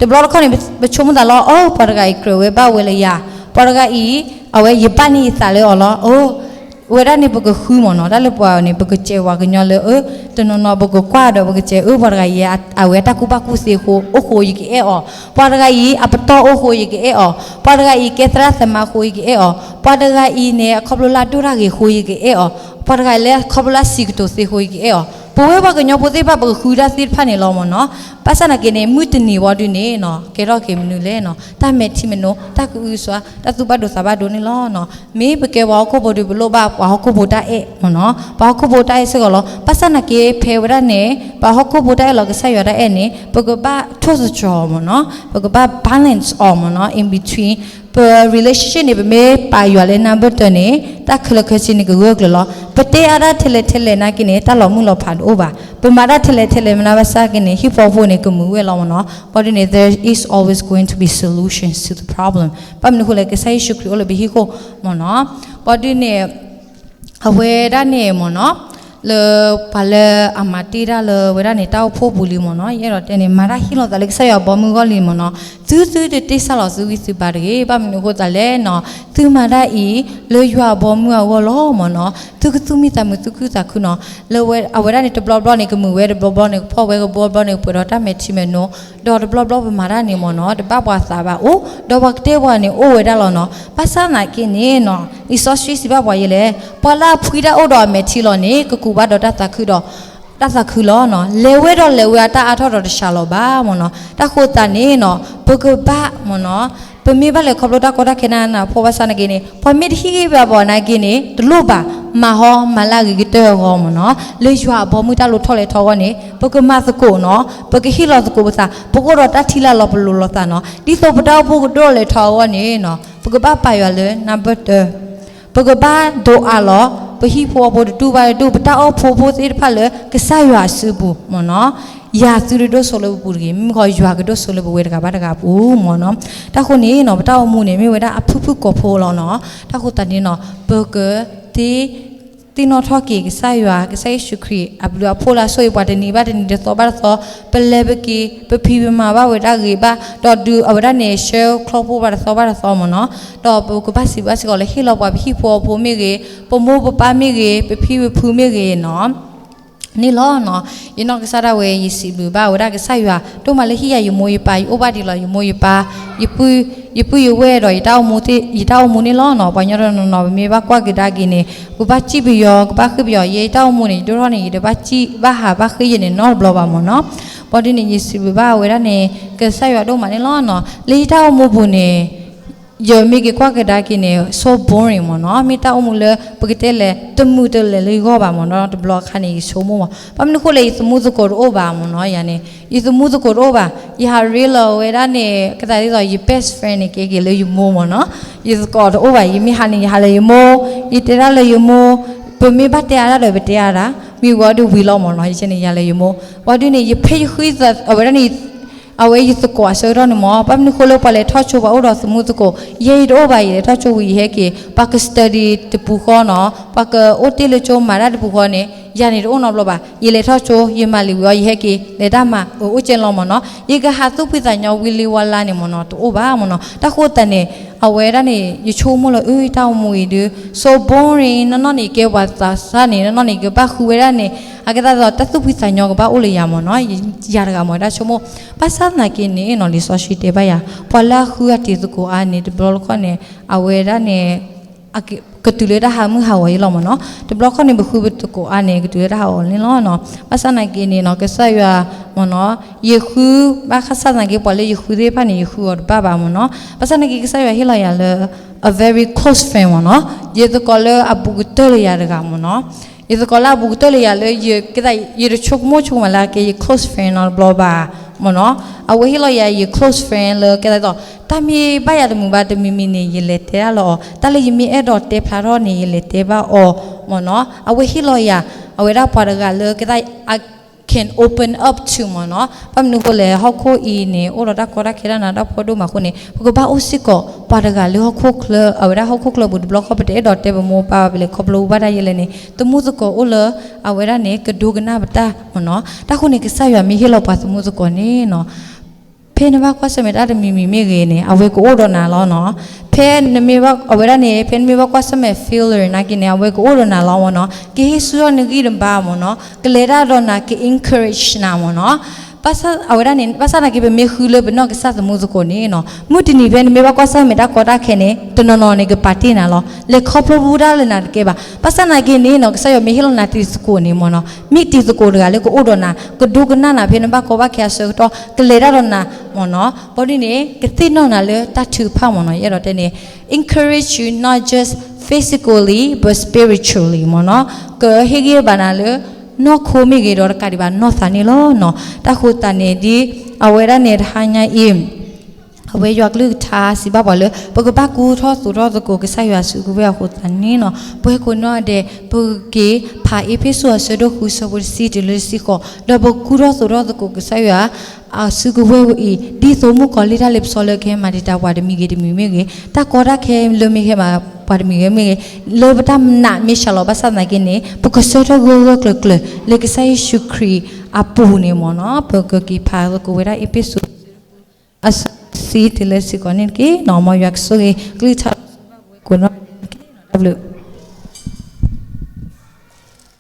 တဘျီတခီၣ်န့ၣ် ပဆိကမိၣ်သးလီၤ အိ ပှၤတဂၤအံၤကြၢးဝဲဘၣ်ဝဲလၢယၤ, ပှၤတဂၤအံၤ အဝဲယဘၣ်န့ၢ်ယသးလၢအီၤလီၤ အိ ဝဲဒၣ်န့ၣ်ပကဃုမ့ၢ်နီၤ တၢ်လၢပှၤန့ၣ် ပကစဲးပှၤကညီလၢ အၢ တနီၤနီၤ ပကကွၢ်ဒီးပကစဲး အၢ ပှၤတဂၤအံၤ အဝဲအတၢ်ကူၣ်ဘၣ်ကူၣ်သ့အဃိ အိၣ်ဃိယကအဲၣ်အီၤ, ပှၤတဂၤအံၤ အပတီၢ်အိၣ်ဃိယကအဲၣ်အီၤ, ပှၤတဂၤအံၤ ကဲသရၣ်သမါအဃိယကအဲၣ်အီၤ, ပှၤတဂၤအံၤန့ၣ် အခီဖျိလၢအဒိၣ်တၢ်ဂ့ၤအဃိယကအဲၣ်အီၤ, ပှၤတဂၤအံၤလၢအခီဖျိလၢအစံးကတိၤသ့အဃိယကအဲၣ်အီၤ, ပဝဲပှၤကညီဖိသ့ၣ်တဖၣ် ပကဃုတၢ်သ့ၣ်တဖၣ်န့ၣ်လီၤမ့ၢ်နီၤ. ဘၣ်ဆၣ်နာ်က့န့ၣ် မုၢ်တနံၤဝံၤဒုးန့ၣ်နီၤ ကဲထီၣ်က့ၤမနုၤလဲၣ်နီၤ တၢ်မဲာ်ထံမဲာ်နိ တၢ်ကအုကစွါ တၢ်သူၣ်ဘၣ်ဒိသးဘၣ်ဒိန့ၣ်လီၤနီၤ. မ့ၢ်ပကဲပှၤဟီၣ်ခိၣ်ဖိဒီး ပလိၣ်ဘၣ်ပှၤဟီၣ်ခိၣ်ဖိတၢ်အဲၣ်မ့ၢ်နီၤ ပှၤဟီၣ်ခိၣ်ဖိတၢ်အဲၣ်စ့ၢ်ကီးလီၤ. ဘၣ်ဆၣ်နာ်က့ ဖဲဝဲဒၣ်န့ၣ် ပှၤဟီၣ်ခိၣ်ဖိတၢ်အဲၣ်လီၤ ကစၢ်ယွၤတၢ်အဲၣ်န့ၣ် ပကဘၣ်ထိၣ်သတြီၤမ့ၢ်နီၤ ပကဘၣ် balance အီၤမ့ၢ်နီၤ in between ပ relationship န့ၣ် ပမ့ၢ်ပာ်ယွၤလၢ number one န့ၣ် တၢ်ခဲလၢာ်ခဲဆ့န့ၣ် ကဂၢၢ်ကျၢၤလီၤ. ပတဲအါဒၣ်ထဲလဲၣ်ထဲလဲၣ်နာ်က့န့ၣ် တၢ်လီၤမုၢ်လီၤဖးတအိၣ်ဘၣ်. ပမၤတၢ်ထဲလဲၣ်ထဲလဲၣ်မနုၤဘၣ်ဆၣ်က့န့ၣ် ဟံၣ်ဖိဃီဖိန့ၣ် ကမုာ်ဝဲလီၤမ့ၢ်နီၤ. ဘၣ်ဒုးန့ၣ် there is always going to be solutions to the problem. ဘၣ်မနုၤအဃိလဲၣ် ကစၢ်ယ့ၣ်ၡူးခရံာ်အိၣ်လၢပဟံၣ်ခိၣ်မ့ၢ်နီၤ. ဘၣ်ဒုးန့ၣ် အဝဲဒၣ်န့ၣ်မ့ၢ်နီၤ လၢပှၤလၢအမၤတ့ၢ်တၢ်လၢဝဲဒၣ်န့ၣ် တၢ်အိၣ်ဖှိၣ်ပူၤလံမ့ၢ်နီၤ ယအဲၣ်ဒိးတဲန့ၣ် မၤတၢ်ဟ့ၣ်လီၤသးလၢကစၢ်ယွၤဘီမုၢ်အဂီၢ်လံမ့ၢ်နီၤ သုသုတတ့ၢ်ဆါလီၤသုဝံသုဘါတဂ့ၤ. ဘၣ်မနုၤအဃိသတးလဲၣ်နီၤ သုမၤတၢ်အံၤ လၢယွၤအဘီမုၢ်အဂီၢ်လီၤမ့ၢ်နီၤ သုကသူၣ်မံသးမုာ်သူၣ်ခုသးခုနီၤ လၢအဝဲဒၣ်န့ၣ် တဘျီဘျီန့ၣ် ကမုာ်ဝဲ တဘျီဘျီန့ၣ် ကဖှီၣ်ဝဲ တဘျီဘျီန့ၣ် ကပှဲၤဒီးတၢ်မဲာ်ထံမဲာ်နိ ဒီးတဘျီဘျီပမၤတၢ်န့ၣ်မ့ၢ်နီၤ တဘၣ်ပှၤသးဘၣ်အိၣ် ဒီးပှၤကတဲပှၤန့ၣ်အိၣ်ဝဲဒၣ်လီၤနီၤ. ဘၣ်ဆၣ်သနာ်က့န့ၣ်နီၤ လံာ်စီဆှံစံးဘၣ်ပှၤယဲလဲၣ် ပှၤလၢအဖှံတၢ်အိၣ်ဒီးအမဲာ်ထံလီၤန့ၣ် ကကူးဘၣ်ဒီးတၢ်သးခုဒီး တၢ်သးခုလီၤနီၤ. လဲၤဝဲဒီးလဲၤဝဲအတၢ်အါထီၣ်ဒီးတဆှးလီၤဘၣ်မ့ၢ်နီၤ. တၢ်ဃိသတးန့ၣ်နီၤ ပကဘၣ်မ့ၢ်နီၤ ပမ့ၢ်ဘၣ်လဲၤခီဖျိတၢ်ကီတၢ်ခဲနးနးဖှီၣ်ဘၣ်ဆၣ်သနာ်က့န့ၣ် ပှၤမ့ၢ်တဟ့ၣ်ဂံၢ်ဘါပှၤနာ်က့န့ၣ် တလိၣ်ဘၣ် မၤဟီမၤလၢအဂ့ၤကတၢၢ်အဂီၢ်မ့ၢ်နီၤ လၢယွၤအဘီမုၢ်တၢ်လိၣ်ထီၣ်လဲၤထီအဂီၢ်န့ၣ် ပကမၤသကိးနီၤ ပကဟ့ၣ်လီၤသကိးပသး ပကအိၣ်ဒီးတၢ်ထံၣ်လၢ်လီၤပလိာ်လိာ်သးနီၤ ဒ်သိးပတၢ်အိၣ်ဖှိၣ်ကဒိၣ်လဲၤထီအဂီၢ်န့ၣ်နီၤ ပကဘၣ်ပာ်ယွၤလၢ number one ပကဘၣ်ဒိးအးလီၤ ပဟံၣ်ဖိဃီဖိတဒူၣ်ဘၣ်တဒူၣ် ပတၢ်အိၣ်ဖှိၣ်ဖိသ့ၣ်တဖၣ်လၢကစၢ်ယွၤအစုပူၤမ့ၢ်နီၤ ယၤသုတဒိၣ်စိလၢပပူၤတဂ့ၤ မ့ၢ်မ့ၢ်ဃီယွၤကဒိၣ်စိလၢပဝဲတဂၤဘၣ်တဂၤအပူၤမ့ၢ်နီၤ. တၢ်ဃိန့ၣ်နီၤ ပတၢ်အိၣ်မူန့ၣ် မ့ၢ်ဝဲဒၣ်အဖုၣ်ဖုၣ်ကိာ်ဖိလီၤနီၤ. တၢ်ဃိသတးန့ၣ်နီၤ ပကသ့ သ့ၣ်နီၣ်ထီၣ်က့ၤကစၢ်ယွၤ ကစၢ်ယ့ၣ်ၡူးခရံာ် အဘျုးအဖှိၣ်လၢအဆိၣ်ဂ့ၤပှၤတနံၤဘၣ်တနံၤ တသီဘၣ်တသီ ပလဲၤပက့ၤ ပဖံးပမၤဘၣ်ဝဲဒၣ်ဂ့ၤဘၣ် ဒီးဒုးအဝဲဒၣ်န့ၣ် ဆှၢချီဖှိၣ်ဘၣ်တသီဘၣ်တသီမ့ၢ်နီၤ, ဒီးပကဘၣ်စံးဘၣ်စ့ၢ်ကီးလၢဟ့ၣ်လီၤပှၤပဟံၣ်ဖိဃီဖိမ့ၢ်ဂ့ၤ, ပမိၢ်ပပၢ်မ့ၢ်ဂ့ၤ, ပဖံပဖုမ့ၢ်ဂ့ၤနီၤ န့ၣ်လီၤနီၤ. ယနီၢ်ကစၢ်ဒၣ်ဝဲ ယစံးဘျုးဘၣ်ဝဲဒၣ်ကစၢ်ယွၤ ဒိၣ်မးလၢဟ့ၣ်ယၤယမိၢ်ယပၢ် ယအိၣ်ဘၣ်ဒံးလီၤ ယမိၢ်ယပၢ်, ယပုၢ်ယဝဲၢ်ဒီး ယတၢ်အိၣ်မူန့ၣ်လီၤနီၤ. ပှၤကညီတနီၤနီၤ ပမ့ၢ်ဘၣ်ကွၢ်ကဒါက့ၤန့ၣ် ပကဘၣ်စံးပယီၤ ကဘၣ်ဃ့ပယီၤ ယဲယတၢ်အိၣ်မူန့ၣ် ယဒိၣ်ထီၣ်န့ၣ် ယတဘၣ်စံးဘၣ်ဟးဘၣ်ဃ့ယဲန့ၣ်နီတဘျီဘၣ်မ့ၢ်နီၤ. ဘၣ်ဒ်န့ၣ် ယစံးဘျုးဘၣ်ဝဲဒၣ်န့ၣ် ကစၢ်ယွၤဒိၣ်မးန့ၣ်လီၤနီၤ. လၢယတၢ်အိၣ်မူပူၤန့ၣ် ယမ့ၢ်က့ၤကွၢ်ကဒါက့ၤန့ၣ် so boring မ့ၢ်နီၤ. မ့ၢ်တၢ်အိၣ်မူလၢပကတဲလဲၣ် တမုာ်တလဲၤလၢယဂီၢ်ဘၣ်မ့ၢ်နီၤ. တဘျီအခါန့ၣ် ယဆိကမိၣ်မး ဘၣ်မနုၤဃိလဲၣ် ယသမူသကိးတအိၣ်ဘၣ်မ့ၢ်နီၤ. ယၤန့ၣ် ယသမူသကိးတအိၣ်ဘၣ်. ယဟးရ့လီၤဝဲဒၣ်န့ၣ် ကသးဒ်သိးယ best friend န့ၣ် ကဲက့ၤလၢယမိၢ်မ့ၢ်နီၤ. ယသကိးတအိၣ်ဘၣ်. ယမ့ၢ်ဟးန့ၣ် ယဟးလၢယမိၢ်, ယတဲဒၣ်လၢယမိၢ်, ပမ့ၢ်ဘၣ်တဲအါဒၣ်ဒီး ပတဲအါဒၣ်, မ့ၢ်ဝံၤဒီးဝံၤလီၤမ့ၢ်နီၤ. ယကဲန့ၣ် ယၤလၢယမိၢ်. ဘၣ်ဒ်န့ၣ် ယဖဲယဃုသး အဝဲဒၣ်န့ၣ် အဝဲယသကိးအဆၢကတီၢ်န့ၣ်မ့ၢ် ဘၣ်မနုၤဃိလၢပှၤလဲၤထီၣ်ကၠိ ပှၤအိၣ်ဒီးသမူသကိး, ယဲယတအိၣ်ဘၣ်. ယလဲၤထီၣ်ကၠိဝံၤ ယဟဲက့ၤ ပှၤက study တပူၤဃီနီၤ, ပှၤကအိၣ်တ့ၢ်လၢကၠိမၤတၢ်တပူၤဃီန့ၣ် ယၤန့ၣ်တအိၣ်နီတဘျီဘၣ်. ယလဲၤထီၣ်ကၠိ ယမၤလံာ်ဝံၤအီၤ ယဟဲက့ၤ လဲၤတၢ်မၤ အအိၣ်ကဲလီၤမ့ၢ်နီၤ. ယကဟးသူၣ်ဖှံသးညီဝံၤလံဝါလါန့ၣ်မ့ၢ်နီၤ တအိၣ်ဘၣ်မ့ၢ်နီၤ. တၢ်ဃိသတးန့ၣ် အဝဲဒၣ်န့ၣ် ယဆိကမိၣ်လၢ အၢ တၢ်အိၣ်မူအံၤဒုး so boring နီၢ်နီၢ်န့ၣ် ကဲပှၤသးစၢ်န့ၣ် နီၢ်နီၢ်န့ၣ် ကဘၣ်ဃုဝဲဒၣ်န့ၣ် အကဲသးသိး တၢ်သူၣ်ဖှံသးညီကဘၣ်အိၣ်လၢယၤမ့ၢ်နီၤ. ယၤတဂၤမ့ၢ်ဝဲဒၣ်ဆိကမိၣ် ဘၣ်ဆၣ်သနာ်က့န့ၣ်နီၤ လံာ်စီဆှံတဲဘၣ်ယၤ ပှၤလၢအဃုအတံၤသကိးအါန့ၣ် တဘျီတခီၣ်န့ၣ် အဝဲဒၣ်န့ၣ် ကတုၤလၢတၢ်ဟးမုၢ်ဟးဂီၤအံၤလီၤမ့ၢ်နီၤ. တဘျီခီၣ်န့ၣ် ပဃုပသကိးအါန့ၣ် ကတုၤလၢတၢ်ဟးဂီၤန့ၣ်လီၤနီၤ. ဘၣ်ဆၣ်သနာ်က့န့ၣ်နီၤ ကစၢ်ယွၤမ့ၢ်နီၤ ယဃု ဘၣ်ဆၣ်သနာ်က့ ပှၤလၢယဃုသ့ၣ်တဖၣ်န့ၣ် ယဃုအီၤတဘၣ်ဘၣ်မ့ၢ်နီၤ. ဘၣ်ဆၣ်သနာ်က့ ကစၢ်ယွၤဟ့ၣ်လီၤယၤလၢ a very close friend မ့ၢ်နီၤ. ယသကိးလၢအဘူးကတၢၢ်လၢယၤတဂၤမ့ၢ်နီၤ. ယသကိးလၢအဘူးကတၢၢ်လၢယၤလၢယ ကဲသး ယတဆိကမိၣ်ဆိကမးလၢအကဲယ close friend နီတဘျီဘၣ်မ့ၢ်နီၤ. အဝဲဟ့ၣ်လီၤယၤယ close friend လၢကဲသးသိး တၢ်မ့ၢ်ဘၣ်ယၤတမုာ်ဘၣ်တမံၤမံၤန့ၣ် ယလဲၤတဲဒၣ်လၢအီၤ, တၢ်လၢယမ့ၢ်အဲၣ်ဒိးတဲဖျါထီၣ်န့ၣ် ယလဲၤတဲဘၣ်အီၤမ့ၢ်နီၤ. အဝဲဟ့ၣ်လီၤယၤ အဝဲဒၣ်ပှၤတဂၤလၢကဲသး I can open up to မ့ၢ်နီၤ. ဘၣ်မနုၤအဃိလဲၣ် ဟီၣ်ခိၣ်အံၤန့ၣ် အိၣ်ဒီးတၢ်ကီတၢ်ခဲတၢ်နးတၢ်ဖှီၣ်ဒိၣ်မးအဃိန့ၣ် ပကဘၣ်အိၣ်စ့ၢ်ကီးပှၤတဂၤလၢဟီၣ်ခိၣ်ချၢ, အဝဲဒၣ်ဟီၣ်ခိၣ်ချၢပူၤတဘျီဃီ ပတအဲၣ်ဒိးတဲပမိၢ်ပၢ်ဘၣ် ပလဲၤခီဖျိဘၣ်တၢ်ယဲလဲၣ်န့ၣ် သမူသကိးအိၣ်လၢ အဝဲဒၣ်န့ၣ် ကဒိကနၣ်ပတၢ်မ့ၢ်နီၤ. တၢ်ဃိန့ၣ် ကစၢ်ယွၤမ့ၢ်ဟ့ၣ်လီၤပှၤသမူသကိးန့ၣ်နီၤ ဖဲနဘၣ်ကွၢ်ဆၢၣ်မဲာ်တၢ်တမံၤမံၤမ့ၢ်ဂ့ၤန့ၣ် အဝဲကအိၣ်ဒီးနၤလီၤနီၤ. ဖဲနမ့ၢ်ဘၣ် အဝဲဒၣ်န့ၣ် ဖဲနမ့ၢ်ဘၣ်ကွၢ်ဆၢၣ်မဲာ် failure နာ်က့န့ၣ် အဝဲကအိၣ်ဒီးနၤလီၤမ့ၢ်နီၤ. ကဟ့ၣ်ဆူၣ်ထီၣ်နဂံၢ်နဘါမ့ၢ်နီၤ, ကလဲၤတၢ်ဒီးနၤ က encourage နၤမ့ၢ်နီၤ. ဘၣ်ဆၣ်အဝဲဒၣ်န့ၣ် ဘၣ်ဆၣ်သနာ်က့ ပမ့ၢ်ဃုလၢပနီၢ်ကစၢ်သမူသကိးန့ၣ်နီၤ မုၢ်တနံၤဖဲနမ့ၢ်ဘၣ်ကွၢ်ဆၢၣ်မဲာ်တၢ်ကီတၢ်ခဲန့ၣ် တနီၤနီၤန့ၣ် ကပာ်တ့ၢ်နၤလီၤ. လဲၤခီဖျိဘူးတၢ်လၢနၤတကဲဘၣ်. ဘၣ်ဆၣ်သနာ်က့န့ၣ်နီၤ ကစၢ်ယွၤမ့ၢ်ဟ့ၣ်လီၤနၤတံၤသကိးန့ၣ်မ့ၢ်နီၤ မ့ၢ်တံၤသကိးတဂၤလၢကအိၣ်ဒီးနၤ ကဒိကနၣ်နၤဖဲနဘၣ်ကီဘၣ်ခဲအဆၢကတီၢ် ကလဲၤတၢ်ဒီးနၤမ့ၢ်နီၤ. ဘီဒ်န့ၣ် ကသ့ၣ်နီၣ်နၤလၢတၢ်ထုကဖၣ်မ့ၢ်နီၤ. ယအဲၣ်ဒိးတဲန့ၣ် encourage you not just physically but spiritually မ့ၢ်နီၤ. ကဟ့ၣ်ဂံၢ်ဘါနၤလၢ နီၢ်ခိမ့ၢ်ဂ့ၤဒီးတကးဒံးဘၣ်နီၢ်သးန့ၣ်လီၤနီၤ. တၢ်ဃိသတးန့ၣ် ဒ်အဝဲဒၣ်န့ၣ် တဟါညါအံၤ အဝဲယွၤကလုၢ်ကထါစံးဘၣ်ပှၤလၢ ပကဘၣ်ကူထီၣ်သိးထီၣ်သကိးကစၢ်ယွၤအစုကဝဲၤအဃိသတးန့ၣ်နီၤ. ပှၤကိးနီၢ်ဒဲး ပကက့ၤဖးအ့းဖ့းစူးအဆၢဒိၣ်ဃုဆၢဖိတဆံတုၤလၢတဆံဃိး ဒီးပကူထီၣ်သိးထီၣ်သကိးကစၢ်ယွၤ အစုကဝဲၤအံၤ ဒ်သိးမုၣ်ကီၤလံၢ်တၢ်လ့ပစီလၢကဟဲမၤတံာ်တာ်ပှၤတမံၤဂ့ၤတမံၤမ့ၢ်ဂ့ၤ, တၢ်ကီတၢ်ခဲလၢမ့ၢ်ကဟဲမၤပှၤတမံၤဂ့ၤမ့ၢ်ဂ့ၤ, လၢပတၢ်နာ်မ့ၢ်ဆှးလီၤဘၣ်ဆၣ်သနာ်က့န့ၣ် ပကဆၢထၢၣ်ဂၢၢ်ဂၢၢ်ကျၢၤကျၢၤ လၢကစၢ်ယ့ၣ်ၡူးခရံာ်အပူၤန့ၣ်မ့ၢ်နီၤ. ပကက့ၤဖးသကိးဝဲဒၣ်အ့းဖ့းစူး အဆၢဒိၣ်တဆံတုၤလၢတဆံဃိးန့ၣ်တက့ၢ်နီၤ. မ်ယွၤကဆိၣ်ဂ့ၤ ကလုၢ်ကထါကိးနီၢ်ဒဲးတက့ၢ်နီၤ. တၢ်ဘျုး